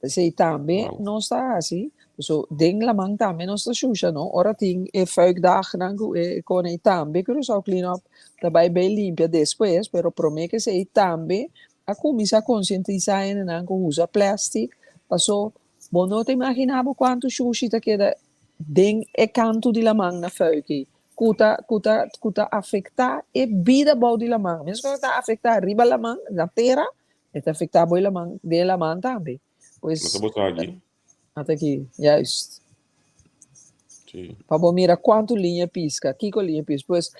P'esei tambe nos ta hasi, so den laman tambe nos ta shusha no, ora tin e fuikdagnan ku e kone ei tambe Curaçao Clean Up ta bai bei limpia despues, pero prome ku esei tambe a kuminsá konsientisá hendenan ku usa plèstik, paso bo no ta imaginá bo kuantu shushi ta keda den e kantu di laman na fuik ei, ku ta ku ta ku ta afektá e bida bou di laman, meskos ku ta afektá riba laman, na tera, E ta afecta bo e laman, den e laman tambe. Pues, No ta bosa aki. Ata aki, juist. Sí. Pa bo mira cuanto liña pisca, kiko liña pisca. Pues,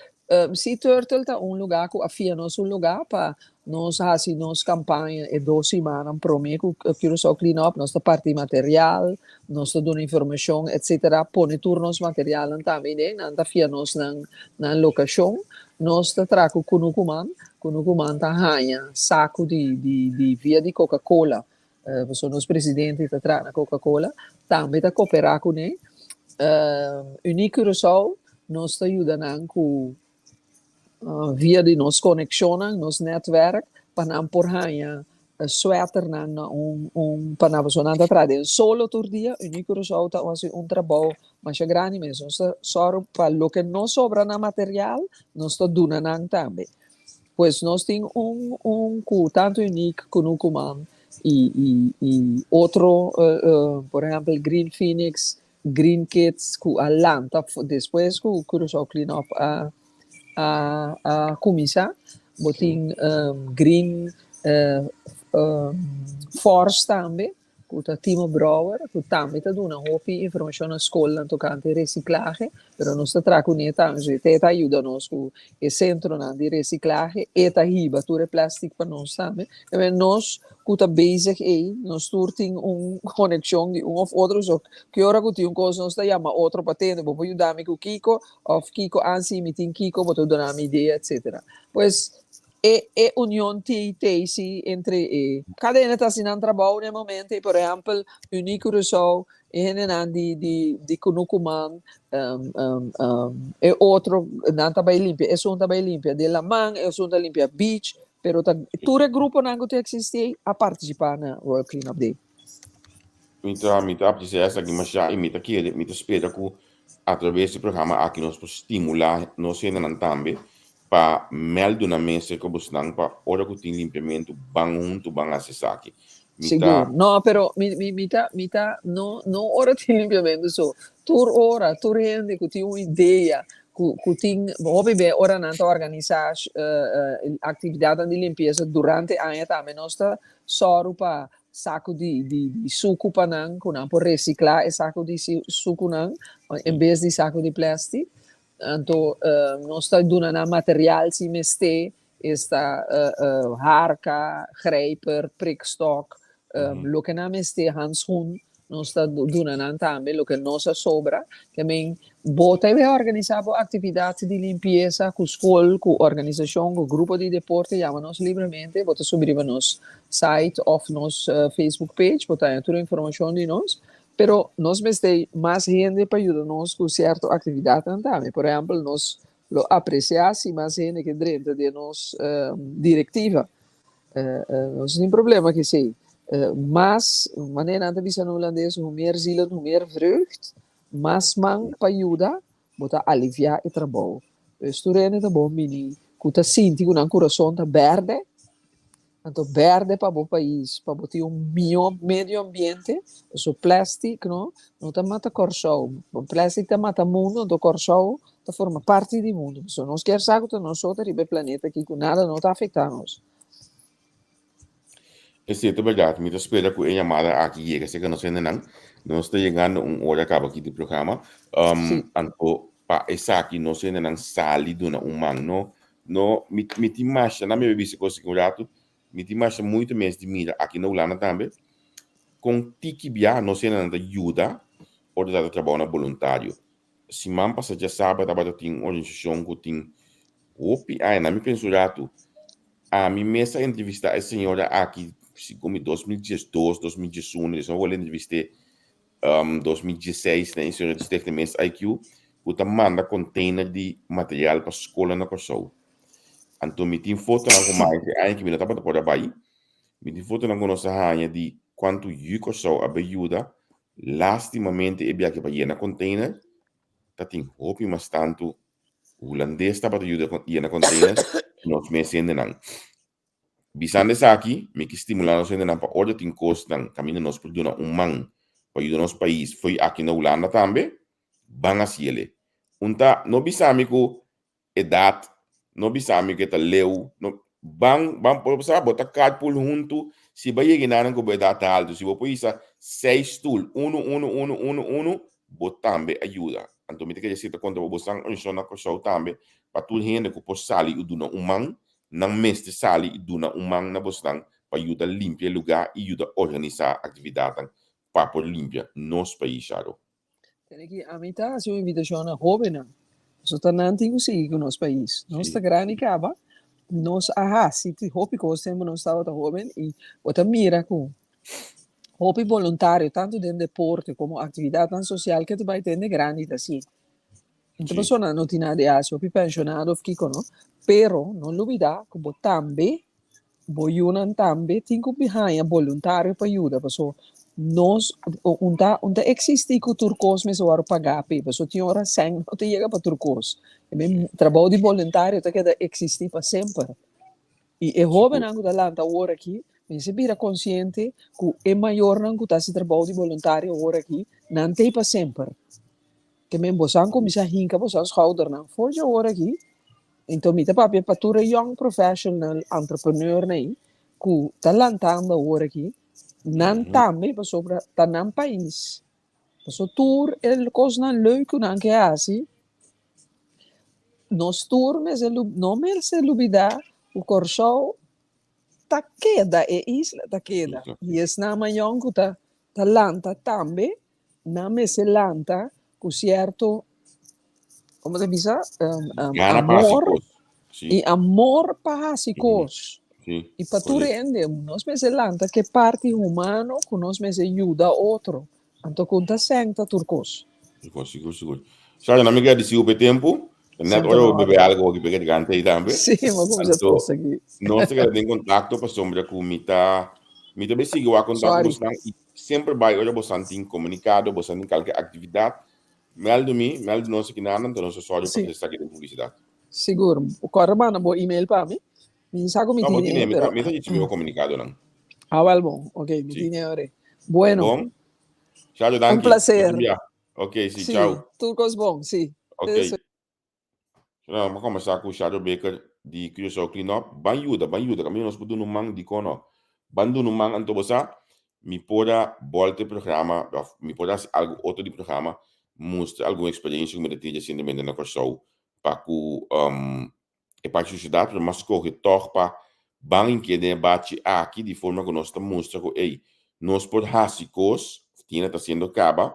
Sea Turtle ta un lugar cu a fia nos un lugar pa nos haci nos campaña e dos simannan prome cu Curaçao Clean Up. Nos ta parti material, nos ta duna informacion, etcetera. Pone tur nos materialnan tambe den, nan ta fia nos nan, nan locacion. Nos ta traha ku kunukuman. Kunukuman ta haña saku di di di via di Coca Cola. Pasobra nos presidente ta traha na Coca Cola. Tambe ta koperá kuné. Unie Curaçao nos ta yuda nan ku via di nos konekshonnan, nos nètwèrk, pa nan por haña sweaternan na un un pa nan pasobra nan ta traha den solo tur dia. Unie Curaçao ta hasi un trabou masha grandi mes. Nos ta sòru pa loke no sobra na material, nos ta duna nan tambe. Pues nos tin un un ku tantu Unique Kunukuman i i i otro por ehèmpel Green Phoenix, Green Kids ku a lanta despues ku Curaçao Clean Up a a a kuminsá. Bo tin Green Force tambe. ku ta Timo Brouwer, ku tambe ta duna hopi informashon na skolnan tokante resiklahe, pero nos ta traha kuné tambe, so e ta yuda nos ku e sentronan di resiklahe, e ta hiba tur e plastic pa nos tambe. Entonces nos ku ta bezig ei, nos tur tin un konekshon di un òf otro, so ki ora ku tin un kos nos ta yama otro pa tende, bo por yuda mi ku kiko, òf kiko ansi mi tin kiko, bo ta duna mi idea, etcetera. Pues E e union ti tei si entre e kada hende ta hasi nan trabou na e momento ei. Por ehèmpel, Unie Curaçao, e hendenan di di di Kunukuman, e otro nan ta bai limpia, esun ta bai limpia den laman, esun ta limpia beach, pero ta tur e gruponan ku ta eksistí ei a partisipá na World Clean Up Day. Mi ta mi ta apresiá esaki mashá i mi ta kere mi ta spera ku atraves di programa aki nos por stimulá nos hendenan tambe pa mèldu nan mes serka bosnan pa ora ku tin limpiamentu ban huntu ban hasi esaki. Mi ta. Sigur. No, pero mi mi mi ta mi ta no no ora tin limpiamentu so. Tur ora, tur hende ku tin un idea ku ku tin hopi be ora nan ta organisá aktividatnan di limpiesa durante aña tambe nos ta sòru pa saku di di di suku pa nan ku nan por resiklá e saku di sukunan en bes di saku di plèstik. Anto nos ta duna nan material si mester, esta harka, grijper, prikstok, loke nan mester, handschoen, nos ta duna nan tambe loke nos a sobra. Ke men bo ta bai organisá bo aktividat di limpiesa ku skol, ku organisashon, ku grupo di deporte, yama nos libremente, bo ta subi riba nos site òf nos Facebook page, bo ta haña tur e informashon di nos. Pero nos mester mas hende pa yuda nos ku sierto aktividatnan tambe. Por ehèmpel, nos lo apresiá si mas hende ke drenta den nos direktiva. Nos no tin problema ku esei. Mas, manera nan ta bisa na hulandes, hoe meer zielen, hoe meer vreugd. Mas man pa yuda, bo ta aliviá e trabou. Pues tur hende ta bon bini ku ta sinti ku nan kurason ta bèrdè. Anto berde pa bo pais, pa bo tin un mihó medio ambiente, pasobra plastic no, no ta mata Kòrsou, plastic ta mata mundu, anto Kòrsou ta forma parti di mundu, pasobra nos kier sa ku ta nos so ta riba e planeta aki ku nada no ta afektá nos. Esei ta bèrdat, mi ta spera ku e yamada aki yega serka nos hendenan. Nos ta yegando un ora kaba aki di programa, anto pa esaki nos hendenan sali duna un man, no No, mi, mi tin masha, na mi a bisa cos aki un rato, mi tin masha moeite mes di mira aki na Hulanda tambe, con tiki bia nos hendenan ta yuda ora ta trabao na boluntario. Siman pasa djasabra tabata tin un organisacion cu tin hopi aña, na mi pensa un rato, ami mes a entrevista e señora aki, segun mi 2012, 2011, despues mi a wòrdu entrevist'é 2016 na Instructie di Stichting Mens IQ ku ta manda container di material pa skola na Kòrsou. Anto mi tin fotonan ku mas di aña ku mi no tabata por a bai. Mi tin fotonan ku nos a haña di kuantu yu Kòrsou a bai yuda. Lastimamente e biaha pa yena container ta tin hopi mas tantu hulandes tabata yuda yena container ku nos mes hendenan. Bisando esaki, mi ke stimulá nos hendenan pa ora tin kosnan kaminda nos por duna un man pa yuda nos pais fo'i aki na Hulanda tambe, ban hasiele. Un ta no bisa mi ku edat, no bisa mi ku e ta leu, no, ban, ban por sa bo ta carpool huntu, si bo a yega enanan ku bo edat ta altu, si bo por hisa seis stul, unu, unu, unu, unu, unu, bo tambe a yuda. Anto mi ta kere sita konta bo bosan organisashon na Kòrsou tambe pa tur hende ku por sali i duna un man Nan mester sali i duna un man na bosnan pa yuda limpia e lugá i yuda organisá aktividatnan pa por limpia nos pais, Sharo. Tene ki ami ta hasi un invitashon na hóbennan, pasobra ta nan tin ku sigui ku nos pais. Nos ta grandi kaba, nos a hasi hopi kos tempu nos tabata hóben i bo ta mira ku hopi boluntario tantu den deporte komo aktividatnan sosial ke ta bai tende grandi ta si. Inta persona no tin nada di hasi, hopi pensionado of kiko no, pero no lubida ku bo tambe, bo yunan tambe tin ku haña boluntario pa yuda, paso nos un ta un ta eksistí ku tur kos mester wòrdu pagá p'e, paso tin ora sèn no ta yega pa tur kos. Trabou di boluntario ta keda eksistí pa semper. I e hóbennan ku ta lanta awor aki mester bira konsiente ku e mayornan ku ta hasi trabou di boluntario awor aki, nan t'ei pa semper. Te men boso a kuminsá hinka boso schoudernan for dje ora aki. Enton mi ta papia pa tur e young professional entrepreneurnan ei ku ta lantando awor aki. Nan tambe pasobra ta nan pais. Paso tur e kosnan leuk ku nan ke hasi, nos tur mester no mester lubidá ku Kòrsou ta keda, e isla ta keda. I esnan mayon ku ta ta lanta tambe, nan mester lanta ku sierto, komo ta bisa, amor i amor pa hasi kos. I pa tur hende, nos mester lanta ku e parti humano ku nos mester yuda otro. Anto ku ta sèn ta tur kos. Sigur, sigur, sigur. Sharon, a mi gradisí bo pa e tempu. Net ora bo bebe algo aki pega garganta ei tambe. Sí, bo kuminsá tos aki. Nos ta keda den kontakto pasobra ku mi ta mi ta bai sigui wak kontakto ku bosnan i semper bai ora bosan tin komunikado, bosan tin kalke aktividat, mèldu mi, mèldu nos aki nan, anto nos ta sòru pa esaki den publisidat. Sigur. Kòrda manda bo email pa mi. Mi sa ku mi No, bo tine, tine, mi ta, pero mi ta ricibi bo komunikadonan. Ah, wel bon. Ok, mi Sí. tine ora. Bueno, Bon. Shajo, un danki. placer. Tot bia. Ok, sí, Sí, chao. tur kos bon, sí. Ok. Eso. Nou, vamos conversar ku Shajo Baker di Curaçao Clean Up. Ban yuda, ban yuda. Kaminda nos por duna un man, dikon no? Ban duna un man anto bo sa, mi por a bolta e programa, of mi por a hasi algu otro di programa, mustra algun eksperensia ku mi ta tin resientemente na Kòrsou pa ku e parti sosiedat, pero mas skohe tòg pa ban inke den e bachi aki di forma ku nos ta mustra ku ey, nos por hasi kos, Tina ta hasiendo kaba,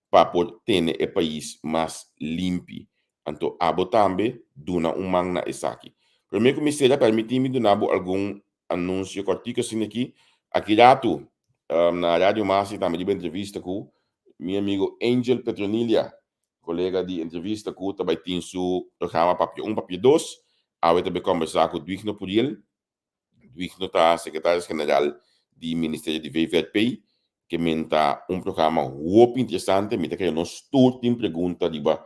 pa por tene e pais mas limpi. Anto abo tambe duna un man na esaki. Promé ku mi sera, permití mi duna bo algun anunsio kòrtiku asina aki. Aki ratu na Radio Mas i tambe riba entrevista ku mi amigo Angel Petronilia, Kolega di entrevista ku ta bai tin su programa Papia Un Papia Dos, awe ta bai kombersá ku Duigno Puriel. Duigno ta sekretaris general di Ministerio di VVRP, ke men ta un programa hopi interesante. Mi ta kere nos tur tin pregunta riba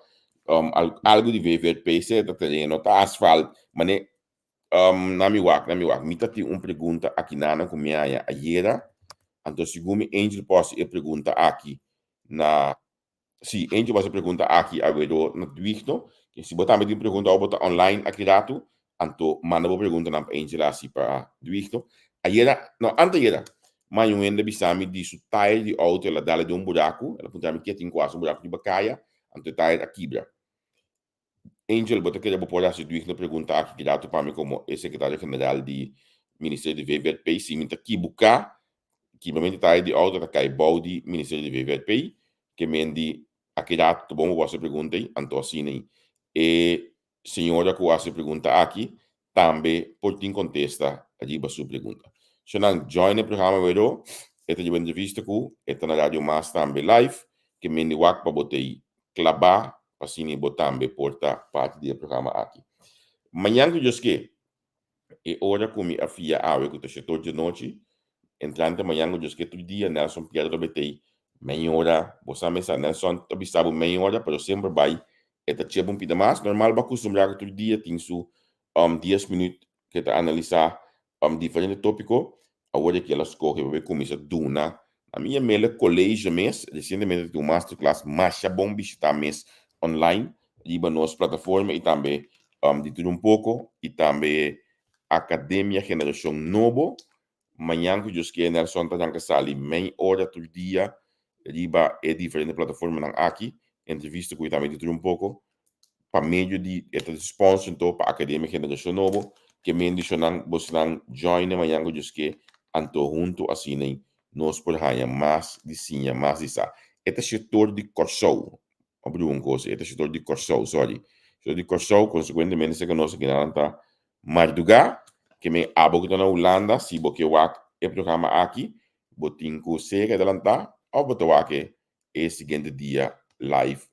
algu di VVRP, sea ta tereno, ta asfalt, mane na mi wak, na mi wak. Mi ta tin un pregunta akinanan ku mi haña ayera, anto segun mi Angel por hasi e pregunta aki na Si eentje bo hasi pregunta aki alrededor na Duigno, i si bo tambe tin pregunta o bo ta online aki ratu, anto manda bo preguntanan pa Angel hasi pa Duigno. Ayera, no, antayera, maña un hende bisa mi di su tayer di auto el a dal den un buraku, el a puntra mi ke tin ku hasi un buraku riba kaya, anto e tayer a kibra. Angel, bo ta kere bo por hasi Duigno pregunta aki ki ratu pa mi komo e sekretario general di Ministerio di VVRP? Si mi ta kibuká, Kibamento tayer di auto ta kai bou di Ministerio di VVRP, ke men di a ki rato ta bon bo hasi e pregunta ei, anto asina ei e señora ku hasi e pregunta aki tambe por tin kontesta riba su pregunta. Shonan join e programa wero, e ta riba entrevista ku e ta na Radio Mas tambe live, ke men di wak pa bo ta ei klabá pa asina bo tambe por ta parti di e programa aki. Mañan ku Dios ke, E ora ku mi a fia awe ku ta shetor djanochi, entrante mañan ku Dios ke tur dia Nelson Piedra ta betei mei ora, bo sa mesa Nelson ta bisa bo mei ora pero semper bai e ta chep un pida mas, normal bo a kustumbrá ku tur dia tin su dies minüt ku e ta analisá diferente tópiko, awor e kier a skohe pa bai kuminsá duna na mi yam'el koleje mes, resientemente tin un masterclass masha bon bishitá mes online riba nos plataforma i tambe di tur un poko i tambe Akademia Generashon Nobo. Mañan ku Dios kier Nelson ta ranka sali mei ora tur dia riba e diferente plataformanan aki, entrevista ku i tambe di tur un poko pa medio di e ta sponsor anto pa Akademia Generashon Nobo ke mendishonnan bosnan join e mañan ku Dios ke anto huntu asina nos por haña mas di siña mas di sa. E ta sektor di Kòrsou a bedoel un kos e ta sektor di Kòrsou sorry sektor di Kòrsou konsekuentemente esei ku nos akinan ta mardugá ke men abo ku ta na Hulanda si bo ke wak e programa aki bo tin ku sea keda lantá òf bo ta wak e siguiente dia live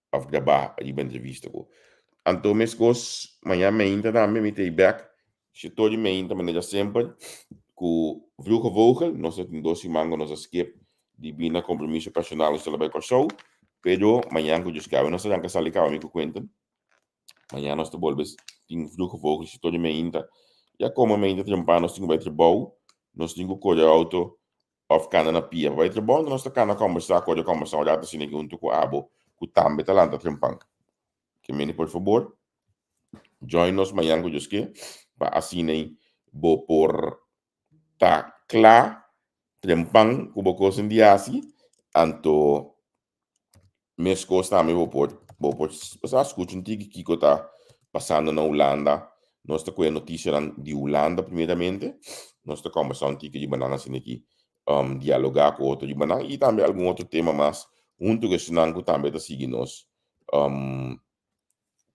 òf grabá riba entrevista ku. Anto meskos mañan meinta tambe mi ta ei bèk Shito di meinta manera semper ku Vroege Vogel. Nos a tin dos siman ku nos a skip dibí na kompromiso personal nos ta bai Kòrsou. Pero mañan ku Dios kere nos ta ranka sali kaba mi ku Quentin. Mañan nos ta bolbe tin Vroege Vogel shito di meinta. Ya komo meinta trempan nos tin ku bai trabou, nos tin ku kore outo òf kana na pia pa bai trabou. Anto nos ta kana kòmbersá, kore kòmbersá un ratu asina huntu ku abo ku tambe ta lanta trempan. Ke mende por fabor join nos mañan ku Dios ke pa asina bo por ta kla. trempan ku bo kos di hasi, anto meskos tambe bo por bo por sa skucha un tiki kiko ta pasando na Hulanda. Nos ta kohe notisianan di Hulanda primeramente, nos ta kòmbersá un tiki riba nan asina aki, dialogá ku otro riba nan i tambe algun otro tema mas huntu ku esnan ku tambe ta sigui nos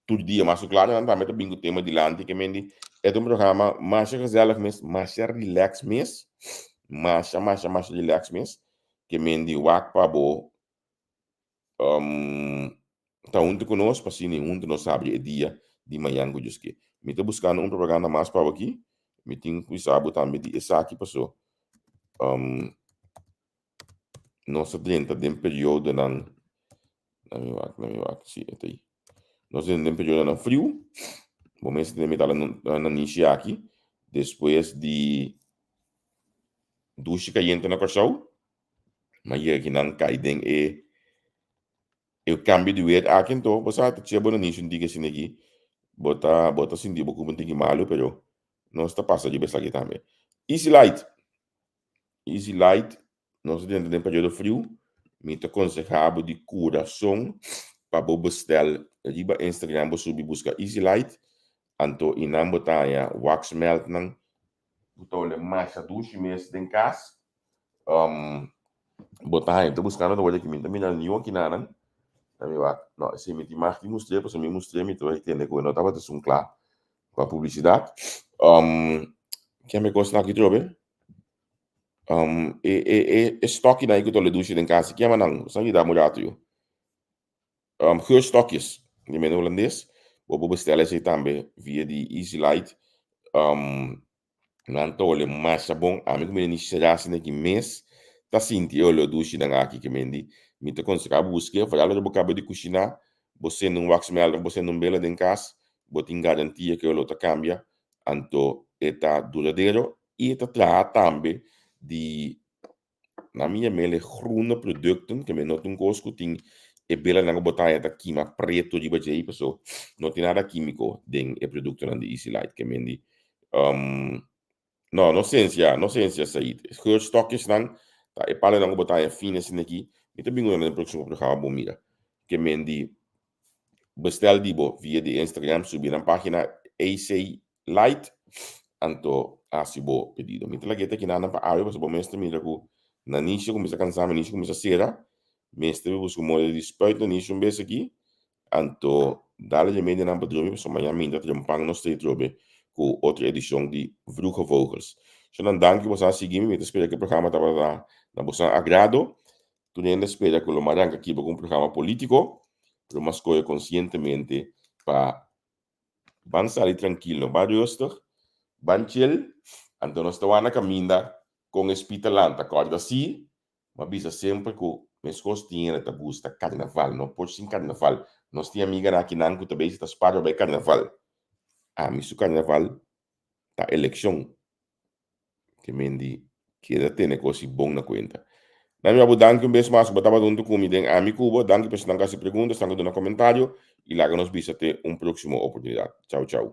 tur dia. Mas ku klaro nan tambe ta bin ku tema dilanti ke men di e ta un programa masha gezellig mes, masha relax mes, masha masha masha relax mes ke men di wak pa bo ta huntu ku nos pa asina huntu nos habri e dia di mañan ku Dios ke. Mi ta buskando un propaganda mas pa bo aki. Mi tin ku bisa bo tambe di esaki paso nos a drenta den periodonan, na mi wak, na mi wak, si e ta ei. Nos drenta den periodonan friu, bo mes ta mira na nishi aki, despues di dushi kayente na Kòrsou, Ma yega ki nan kai den e e kambio di weer aki anto bo sa ta chia bo na nishi un tiki asina aki bo ta bo ta sinti bo ku un tiki malu pero nos ta pasa riba esaki tambe. Easy Light Easy Light nos ta drenta den periodo friu mi ta konseha bo di kurason pa bo bestel riba Instagram bo subi buska Easy Light anto i nan bo ta haña wax melt nan ku ta wole masha dushi mes den kas. Bo ta haña, ta buskando ta worde ki mi ta mira niun akinanan. Na mi wak, no, esei mi tin mag di mustr'é, pasobra mi mustr'é mi ta bai tende ku e no tabata esun kla pa publisidat. Kian mi kosnan aki trobe? E e e e stòkinan ei ku ta wòrdu dushi den kas, kian nan? Bo sa yuda mi un ratu yu. Geurstokjes, di mene hulandes, bo por bestèl esei tambe via di Easy Light. Nan ta ole masha bon. Ami ku mi ni será asina ki mes ta sinti e olor dushi nan aki ke men di. Mi ta konsehá bo busk'é, foral ora bo kaba di kushiná, bo sende un wax melder, bo sende un bela den kas, bo tin garantia ku e olor ta kambia, anto e ta duradero i e ta traha tambe di Nan mi yam'el e groene producten, ke men no ta un kos ku tin e belanan ku bo ta haña ta kima preto riba djei, paso no tin nada kimiko den e produktonan di Easy Light. Ke men di, no, no sensia, no sensia Said. Geurstokjesnan ta e palonan ku bo ta haña fini asina aki. Mi ta bin ku nan den próksimo programa bo mira. Ke men di, bestel di bo via di Instagram, subi nan página AC Light, anto hasi bo pedido. Mi ta lag'é ta kina nan pa awe pasobra bo mes ta mira ku nanishi a kuminsá kansa, nanishi a kuminsá sera. Mester mi buska un moda di spuit nanishi un bes aki, anto dale dje media nan pa drumi pasobra mañana minta trempan nos ta trobe ku otro edishon di Vroege Vogels. So nan danki boso a sigui mi, mi ta spera ku e programa tabata na boso agrado. Tur hende a spera ku lo mas ranka kiba ku un programa polítiko, pero mas skohe konsientemente pa Ban sali trankil, no ban rustig, ban chill, anto nos ta wak na kaminda kon e spit ta lanta. Kòrda si, m'a bisa semper ku meskos tin hende ta gusta karnaval, no por sin karnaval. Nos tin amiganan akinan ku ta bezi ta spar pa bai karnaval. Ami su karnaval ta elekshon. Ke men di keda tene kosi bon na kuenta. Dami abo danki un bes mas ku bo tabata huntu ku mi den Ami ku Bo. Danki pa esnan ku hasi pregunta, esnan ku duna komentario i laga nos bisa te un próksimo oportunidat. Chau chau.